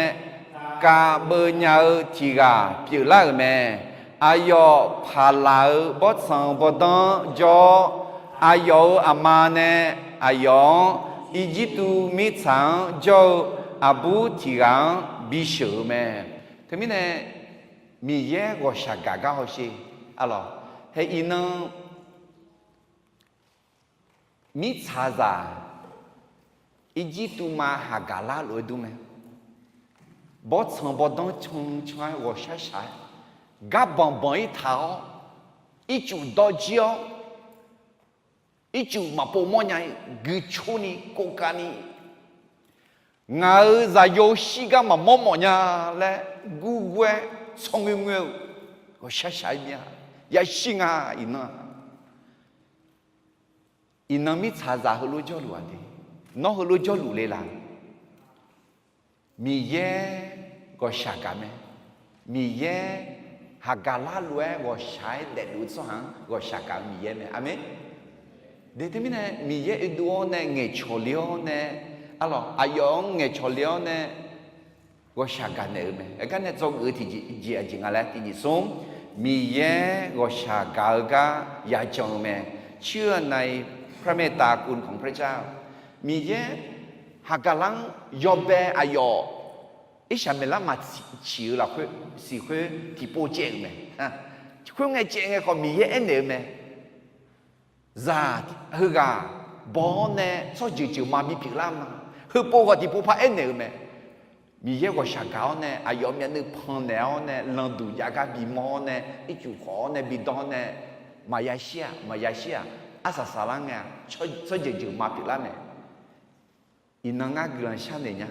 kav beuv nya-eu tiq ghaq pyeuflar-euq mae. Aqyawf paqlaq-eu bawrtsanq bawrdanr jawr-awr, aqyawf-euq aqma nae aqyawf-anr Irjirtuv mirtsaq-anr jawr-eu aqbur tiq ghaq-anr bisheuq-eu mae. Teumirnae, Miqyaer ghawqshaq gaq gar hawsher. Arlawq, hae iqnan mirtsaqzaq Irjirtuv ma Haqgaqlar lof-aer dur mae. Bawrtsanq bawrdanr cancan-aer ghawqshar shaq-aer, gar banq banq-ir taq-awr, ircuf dawr jir-awr, ircuf maqpov mawrnya-ir guicoeni kovkavni, ngaq-euq zaqyo shirgar maqmawr mawf nya laer gurgur-aer tsawrngoer ngoer-eu ghawqshar shaq-aer mir-a. Yashir nga iqnan. Iqnan mirtsaqzaq heulof jawrluf-aq de. Nawr heulof jawrluf le la? Miqyaer ghawqshaq gaq mae. Miqyaer haqgaq larluf-aer ghawqshaq-aer daefluf-eu tsawrhaq-anr ghawqshaq gaq-eu Miqyaer mae. Aqmeq. Deuq teumirnae Miqyaer oedov-awr nae ngaeqcawq le-awr nae, arlawq aqyawf-anr ngaeqcawq le-awr nae ghawqshaq gaq naeq-eu mae. Aergar nae dzawgeuf-eu tiqjeq jeq aqjeq nga laer tiqjeq smr, Miqyaer ghawqshaq gaq-eu gar yajan-eu mae. เชื่อในพระเมตตาคุณของพระเจ้า Miqyaer haqgaq lar-anr yawbae aqyawf Irsaqmeqlar maqciq-eu lafkhoer siq khoer tiqpov caev-euq mae. Khoerngae caev ngae khawf Miqyaer aernaeq-eu mae. Zaq heughaq baw-awr nae tsawrjeuq jeuqma bipyeuf lar ma. Heupov khawf tiqpov par aernaeq-eu mae. Miqyaer ghawqshaq gaq-awr nae aqyawf myavnuiv pannaeq-awr nae landuq jav gar bimawr-awr nae ircuf khawf-awr nae bidawr-awr nae maqya shir-aq maqya shir-aq arsaq saqlar ngae-aq tsawrjeuq jeuqma pyeuflar mae. Iqnan ngar guiqlanq sharnoeq nya.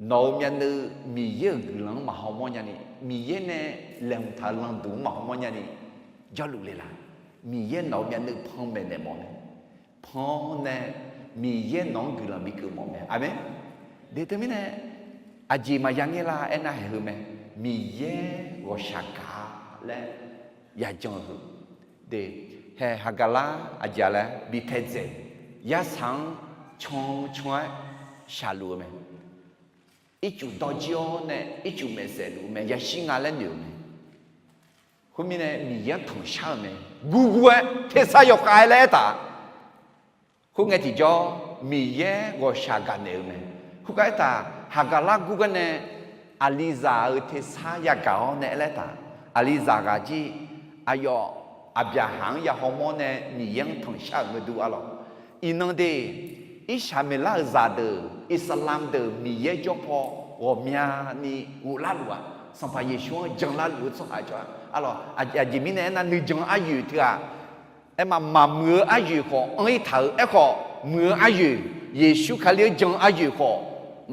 Nawq-euq myavnuiv Miqyaer-euq guiqlanq-anr maqhaw mawr nyani, Miqyaer nae laeqhmq taq-eu landuq-anr maqhaw mawr nyani, jawrluf le laq. Miqyaer nawq-euq myavnuiv panmaeq naeq mawf mae. Pan-awr nae Miqyaer nawq-anr guiqlanq bikeuv mawf mae. Aqmeq. Deuq teumirnae aqjeq maqya ngaer lar aernar haeq heu mae. Miqyaer ghawqshaq gaq laer yajan-eu heu. Deuq, haeq haqgaq lar aqjeq laer bi taedzaeq, yarsaq-anr can can-aer shaqluf-eu mae. Ircuf dawrjir-awr nae ircuf maeqsaef luf-eu mae. Yashir nga laer noeq-euq mae. Khoermirnae Miqyaer-anr tanqshar-euq mae. Guvguv-aer tersar yawkhav-aer laer aertaq. Khoerngae tiqjawr Miqyaer ghawqshaq gaq naeq-eu mae. Khoergar aertaq, haqgaq lar gurgar nae aqlizaq-euq tersar yagaq-awr nae aer laer aertaq, aqlizaq ghaq jir aqyawf Aqbyaqhaq-anr ya hawmawr nae Miqyaer-anr tanqshar-euq ngeur dur arlawq. Iqnan de, Irsaqmeqlar-euq zaqdeuq, Iqsaqlamq deuq Miqyaer jawr paw ghawqmyani ghoflar luf-aq, Sanqpaq Yeqsur-anr janlar luf-eu tsawrhaq cawq-a arlawq. Aqjeq mirnae aernar nuijan aryoeq teu-aq, aerma maqmuiq-eu aryoeq khawf anr-ir taq-euq aerkhawf, muiq-eu aryoeq, Yeqsur Kali-anr jan-eu aryoeq khawf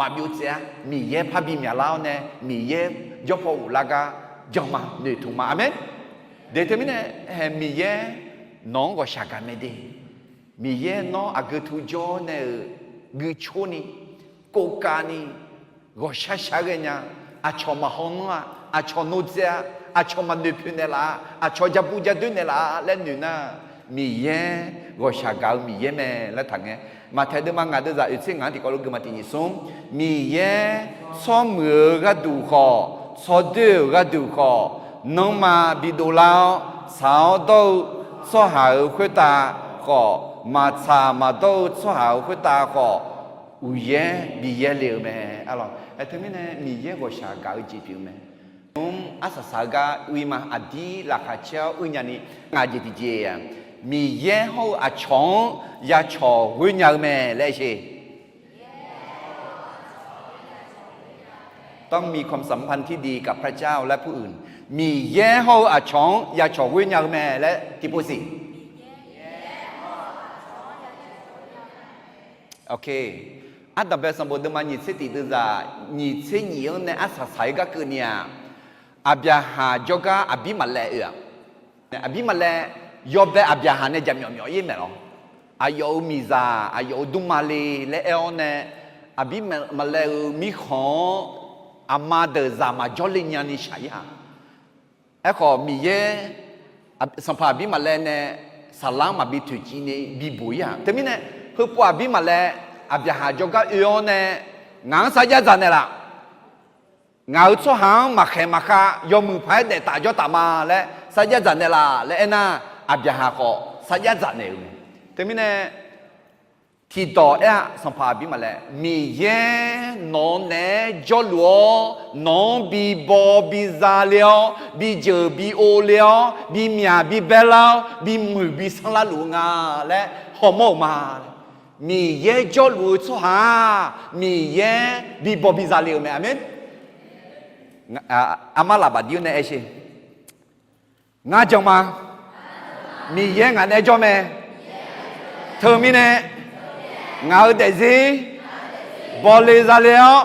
maqbyov tsaev-ar. Miqyaer parbi myaqlar-awr nae Miqyaer jawr paw ghoflar gar jan ma noeqtmq ma. Aqmeq. Deuq teumirnae haeq Miqyaer nawq-anr ghawqshaq gaq mae de. Miqyaer nawr aqgeu tu jawr nae-euq guicor ni, kovkav ni, ghawqshar shar ghae nya, aqcawq maqhaw nanr-a, aqcawq nodzae-a, aqcawq maqnoeq poeq naeqlaf-a, aqcawq ja bu ja doer naeqlaf-a laer noeq nar, Miqyaer ghawqshaq gaq-eu Miqyaer mae laer taqngae. Maqtaeq deuvma ngaq deuvzaq oeq tser ngaq-anr tiqkawv lof geufma tiqnyif smr, Miqyaer tsawrmuiq-eu gharduq khawf, tsawrdoer-euq gharduq khawf, nanrma bidov lar-awr, tsaq-awr dawr-eu tsawrhaq-euq khoertav khawf, maqtsaq maqdawr-eu tsawrhaq-euq khoertav khawf, uqyaer bi yaerle-eu mae. Arlawq, aer teumirnae Miqyaer ghawqshaq gaq-eu jeq pyeuf-eu mae. Mr arsaq saq-eu gar uir ma, aqdir laqkhaq caer-awr uir nyani, ngaq jeq tiqjeq-aq, Miqyaer hawr-eu aqcawq-anr ya cawq ghoer nya-eu mae laer aer sher. ต้องมีความสัมพันธ์ที่ดีกับพระเจ้าและผู้อื่น Miqyaer hawr-eu aqcawq-anr ya cawq ghoer nya-eu mae laer tiqpov siq. Ardanqbae sanqbof deuvma nyiq tser tiq deuvzaq nyiq tser nyiq-anr nae arsaq saq-aer gar keuvni-aq, Aqbyaqhaq jawrgar Aqbirmaqlaev oe-aq, Aqbirmaqlaev yawbae Aqbyaqhaq nae jaqmyawf myawf ir maeq lawr. Aqyawf-euq miqzaq aqyawf-euq dmrma le laer aer-awr nae, Aqbirmaqlaev-euq mirkhanq-anr aqma deuq zaq maqjawr le nyani shaq-ir-aq. Aerkhawf Miqyaer, Sanqpaq Aqbirmaqlaev nae saqlar-anr maqbi toeqciv ni bibuq-ir-aq. Teumirnae heupov Aqbirmaqlaev Aqbyaqhaq jawrgar oe-awr nae, ngaq-anr sarjax dzaq naeqlaf. Ngaq-euq tsawrhaq-anr maqkhaeq maqkhav yawmuiq paq-aer daef taf jawr taf ma laer sarjax dzaq naeqlaf laer aernar, Aqbyaqhaq khawf sarjax dzaq naeq-euq mae. Teumirnae tiqdawq aer-aq, Sanqpaq Aqbirmaqlaev, Miqyaer nawq-eu naeq-aer jawrluf-awr, nawq-anr bi baw bi za le-awr, bi jeuq bi ov le-awr, bi myaq bi bae lar-awr, bi muiq bi sanrlar luf-eu nga laer hawmawr-euq ma. Miqyaer jawrluf-eu tsawrhaq-aq, Miqyaer bi baw bi za le-euq mae. Aqmeq. Armar lafbaq dir-awr nae aer sher. Ngar jan ma. Miqyaer ngaq nae jawr mae. Teumirnae ngaq-euq daefzir bawle zale-awr,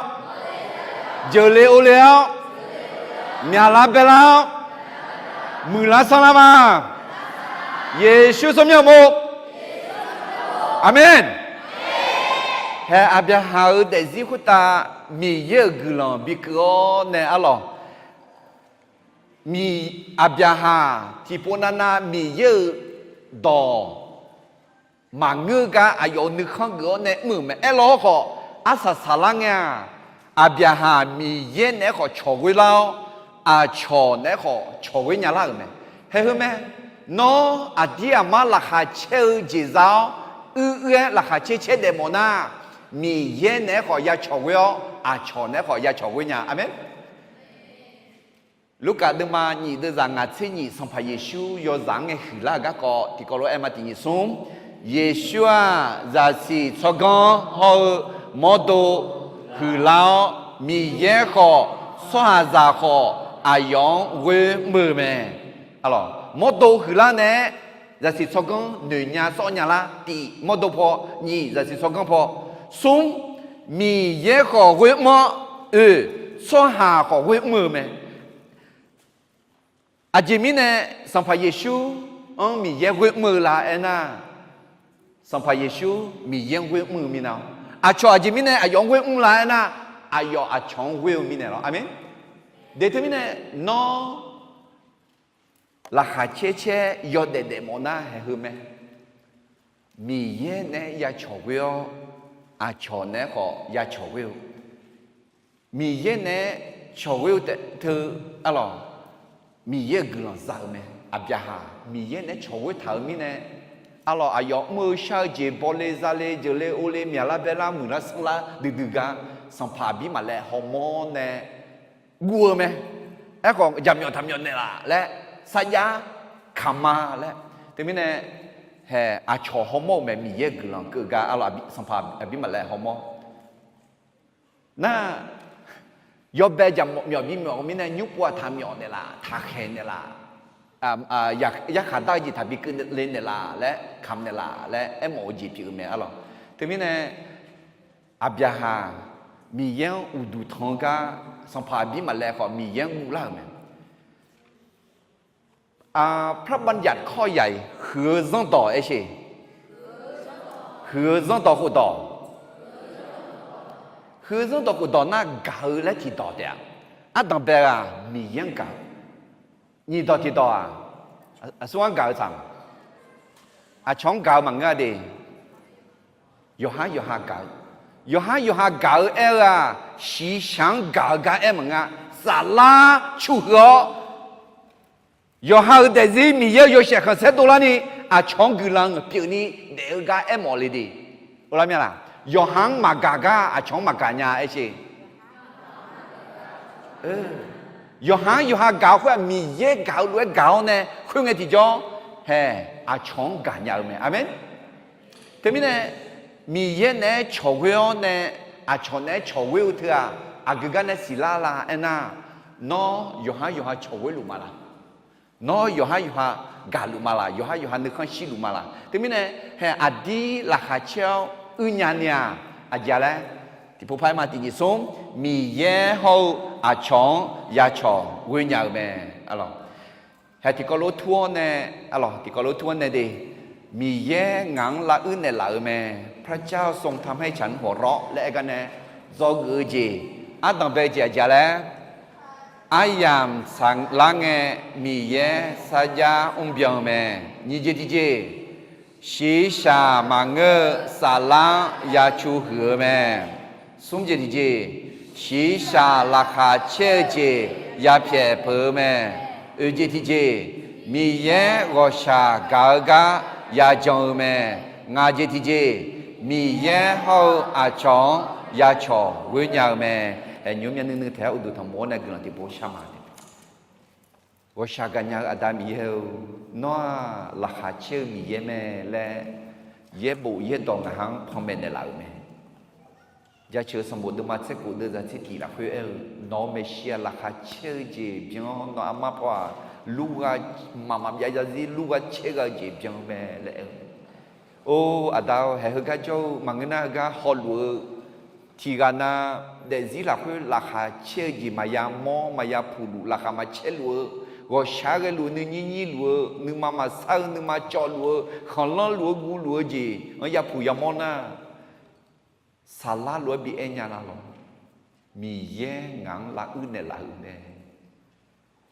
jeuqle ovle-awr, myaqlar baelar-awr, muiqlar sanrlar ma. Yeqsur tsawrmyanr uqmov. Aqmeq. Hae, Aqbyaqhaq-euq daefzir khoertav Miqyaer-euq guiqlanq bikeuv-awr nae arlawq, Miq, Aqbyaqhaq tiqpov navnav Miqyaer-euq dawq maqngeur gar aqyawf-euq nuikhanr geuf-awr nae mr-euq mae. Aerlaw-awr khawf, arsaq saqlar ngae-aq, Aqbyaqhaq Miqyaer naeq-aer khawf cawq ghoe lar-awr, aqcawq naeq-aer khawf cawq ghoe nya lar-euq mae. Haeq heu mae. Nawr aqdir aqmar laqkhaq caer-eu jeq za-awr, uir uir-aer laqkhaq caer caer daef mawf nar, Miqyaer naeq-aer khawf ya cawq ghoe-awr, aqcawq naeq-aer khawf ya cawq ghoe nya. Aqmeq. Lurkaf deuvma nyif deuvzaq ngaq tser nyif Sanqpaq Yeqsur yawzaq-anr ngae huiqlar-euq garkawv tiqkawv lof-aer ma tiq nyif smr. Yeqsur-aq, zaqsiq tsawrganr hawr-eu mawrdo huiqlar-awr, Miqyaer khawf tsawrhaqzaq khawf aqyawf-anr ghoer mr-eu mae. Mawrdo huiqlar nae-aer zaqsiq tsawrganr noeq nya sawr nya lar. Tiq mawrdo paw, nyif zaqsiq tsawrganr paw, smr, Miqyaer khawf ghoer mr-awr, oe, tsawrhaq khawf ghoer mr-eu mae. Aqjeq mirnae Sanqpaq Yeqsur-anr Miqyaer ghoer mr-eu la aernar, Sanqpaq Yeqsur Miqyaer-anr ghoer mr-eu minav-awr, aqcawq aqjeq mirnae aqyawf-anr ghoer mr la aernar, aqyawf aqcawq-anr ghoer-eu mirnae lawr. Aqmeq. Deq teumirnae nawr laqkhaq caer caer yawdaef daef mawf nar haeq heu mae. Miqyaer naeq-aer ya cawq ghoe-awr, aqcawq naeq-aer khawf ya cawq ghoe-eu. Miqyaer naeq-aer cawq ghoe-eu taef teu arlawq, Miqyaer-euq guiqlanq za-eu mae. Aqbyaqhaq Miqyaer naeq-aer cawq ghoe taq-euq mirnae, arlawq aqyawf mr-eu shar-eu jeq bawle zale jeuqle ovle myaqlar baerlar muiqlar sanrlar duidui gar, sanqpaq Aqbirmaqlaev hawmawr nae guv-eu mae. Aerkhawf jaqmyawf taqmyawf naeqlaf laer, sarjax kamq ma laer. Teumirnae, haeq aqcawq hawmawr-euq mae. Miqyaer guiqlanq keuv gar arlawq, sanqpaq Aqbirmaqlaev hawmawr nar, yawbae jaqmyawf bimyawf-eu mirnae nymr pov-aq taqmyawf naeqlaf, taqkhaeq naeqlaf, yarkhaq dar-eu jeq taqbi keuvle naeqlaf laer, kamq naeqlaf laer aermawf-eu jeq pyeuf-eu mae arlawq. Teumirnae, Aqbyaqhaq Miqyaer-anr uqduq tanq-eu gar, sanqpaq Aqbirmaqlaev khawf Miqyaer-anr guvlar-euq mae. พระบัญญัติข้อใหญ่ huiq-eu zanrdawq aersheq. Huiq-eu zanrdawq khofdawq. Huiq-eu zanrdawq khofdawq nar gaq-eu laer tiqdawq taef-a. Ardanq bae-aq Miqyaer-anr gaq-eu. Nyiqdawq tiqdawq-aq, aqsur-anr gaq-eu tsaq. Aqcawq-anr gaq-eu maqngeur-a de. Yawqhar yawqha gaq-eu, yawqhar yawqha gaq-eu aer-eu-aq, shiqshaq-anr gaq-eu gar aer maqngeur-a. Saflar cuhuiq-awr, yawqha-euq daefzir Miqyaer-eu yawshaef khanqsaer dovlarni, aqcawq-anr guiqlanq pyeufni daef-eu gar aermawf le de. Or lar mya laq? Yawqha-anr maqgaq gar aqcawq-anr maqgaq nya aersheq. Yawqha-anr yawqha gaq-eu khoer-aq, Miqyaer gaq-eu lof-aer gaq-awr nae khoerngae tiqjawr, haeq aqcawq-anr gaqnya-eu mae. Aqmeq. Teumirnae, Miqyaer naeq-aer cawq ghoe-awr nae, aqcawq naeq-aer cawq ghoe-eu teu-aq, aqgeu gar nae siqlar la aernar, nawr yawqha yawqha cawq ghoe luf ma laq? Nawr yawqha yawqha gaqluf ma laq? Yawqha yawqha nuikhanr shirluf ma laq? Teumirnae, haeq aqdir laqkhaq caer-awr uirnya ni-aq, aqjeq-a laer, tiqpov par-aer ma tiqnyif smr, Miqyaer hawr-eu aqcawq-anr ya cawq ghoe nya-eu mae. Haeq tiqkawv lof tur-awr nae, arlawq tiqkawv lof tur-awr nae de, Miqyaer ngaq-anr lavuir naeqlaf-eu mae. พระเจ้าทรงทำให้ฉันหัวเราะ laer aer gar nae dzawgeuf-eu jeq, ardanq bae-eu jeq aqjeq-a laer, aryamq saqlar ngae Miqyaer sarjax mrbyan-eu mae. Nyiq jeq tiqjeq, shiqshaq maqngeur-eu saflar-anr ya cu huiq-eu mae. Smr jeq tiqjeq, shiqshaq laqkhaq caer-eu jeq ya pyaeq peuq-eu mae. Oeq jeq tiqjeq, Miqyaer ghawqshaq gaq-eu gar ya jan-eu mae. Ngaq jeq tiqjeq, Miqyaer hawr-eu aqcawq-anr ya cawq ghoe nya-eu mae. Haeq nymr myav nuiv nuiv taef-aer uqduq tanqmof-awr nae guiqlanq tiqpov shar ma. Ghawqshaq gaqnya-eu Aqda Miqyaer-eu, nawr-aq laqkhaq caer-eu Miqyaer mae laer, yaerbof yaerdawq ngaq-anr panmaeq naeqlaf-euq mae. Jaceuq sanqbof deuvma tser khof deuv zaq tser tiq lafkhoer aer-eu, nawq-eu maeqshi-aq laqkhaq caer-eu jeq byan-awr, nawq-eu armar paw-aq lurgha mqmaq maqbyav zarzir lurgha caer gha-eu jeq byan mae laer aer-eu. Or Aqda-or, haeq heugar jawr-eu maqngeur nar heugar hawluf-eu tiqghaq nav daefzir lafkhoer laqkhaq caer-eu jeq maqya mawr maqya puq luf, laqkhaq maqcaer luf-eu, ghawqshaq ghae luf-eu, nuinyir nyir luf-eu, nuima maqsar-eu, nuima cawv luf-eu, khanqlanr luf-eu, guv luf-eu jeq-anr ya puq ya mawr nar, Saflar lof-aer bi aer nya la lawq. Miqyaer ngaq-anr lavuir naeqlaf-euq mae.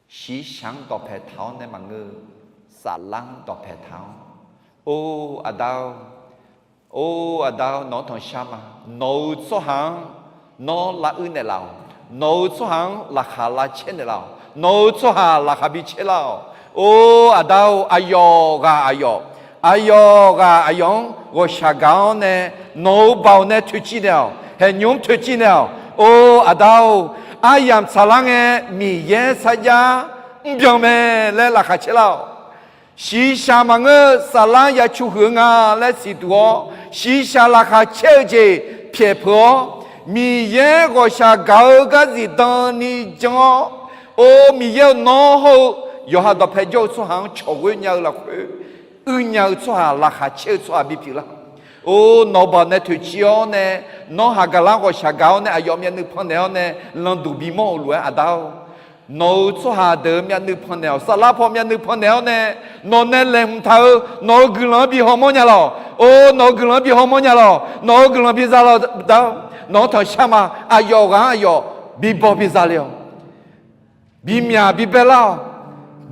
Shiqshaq-anr dawqpae taq-awr nae maqngeur-eu, saflar-anr dawqpae taq-awr. Or aqda-or, or aqda-or, nawq-anr tanqshar ma. Nawq-euq tsawrhaq-anr nawr lavuir naeqlaf-awq. Nawq-euq tsawrhaq-anr laqkhaq lavcaer naeqlaf-awq. Nawq-euq tsawrhaq laqkhaq bi caer lar-awq. Or aqda-or, aqyawf ghaq aqyawf, aqyawf ghaq aqyawf-anr ghawqshaq gaq-awr nae, nawq-euq baoq nae toeqciv naeq-awq. Haeqnymr toeqciv naeq-awq. Or aqda-or, aryamq tsaqlar ngae Miqyaer sarjax mrbyan mae laer laqkhaq caer lar-awq. Shiqshaq maqngeur-eu saflar ya cu huiq-eu nga laer siqduq-awr, shiqshaq laqkhaq caer-eu jeq pyaeq peuq-awr, Miqyaer ghawqshaq gaq-eu gar zifdan ni jan-awr, or Miqyaer-or, nawr hawr-eu yawqha dawqpae jawr-eu tsawrhaq-anr cawq ghoer nya-eu lafkhoer, uinya-eu tsawrhaq, laqkhaq caer-eu tsawrhaq bipyeuf lar. Or nawq-euq baoq nae toeqciv-awr nae, nawr haqgaqlar ghawqshaq gaq-awr nae aqyawf myavnuiv pannaeq-awr nae landuq bimawr-euq lof-aer aqda-or, nawq-euq tsawrhaq deuq-euq myavnuiv pannaeq-awq. Saflar paw myavnuiv pannaeq-awr nae, nawq nae laeqhmq taq-eu nawq-euq guiqlanq-anr bi hawmawr nya lawq. Or nawq-euq guiqlanq-anr bi hawmawr nya lawq. Nawq-euq guiqlanq bi za lawq da-or, nawq-anr tanqshar ma. Aqyawf ghaq-anr aqyawf bi baw bi za le-awq. Bimyaq bi bae lar-awq.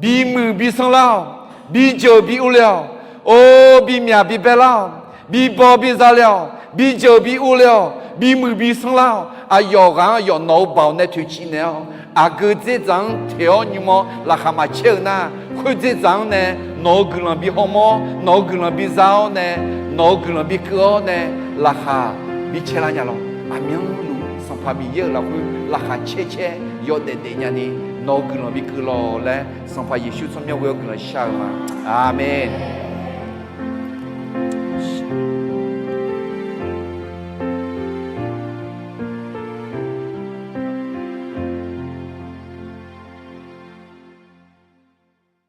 Bimuiq bi sanr lar-awq. Bijeuq bi urle-awq. Or bimyaq bi bae lar-awq. Bibaw bi za le-awq. Bijeuq bi urle-awq. Bimuiq bi sanr lar-awq. Aqyawf ghaq-anr aqyawf nawq-euq baoq nae toeqciv naeq-awr, aqgeu dzerdzaq-anr teq-awr nymr-awr laqkhaq maqcaer-eu nar, khoerdzer dzaq-anr nae nawq-euq guiqlanq bi hawmawr, nawq-euq guiqlanq bi za-awr nae, nawq-euq guiqlanq bi keuv-awr nae, laqkhaq bi caer lar nya lawq. Aqmyanluf Sanqpaq Miqyaer-euq lafkhoer laqkhaq caer caer yawdaef daef nyani, nawq-euq guiqlanq bi keuv lawq laer Sanqpaq Yeqsur tsawrmyanr ghoe-awr guiqlanq shar-eu ma. Aqmeq.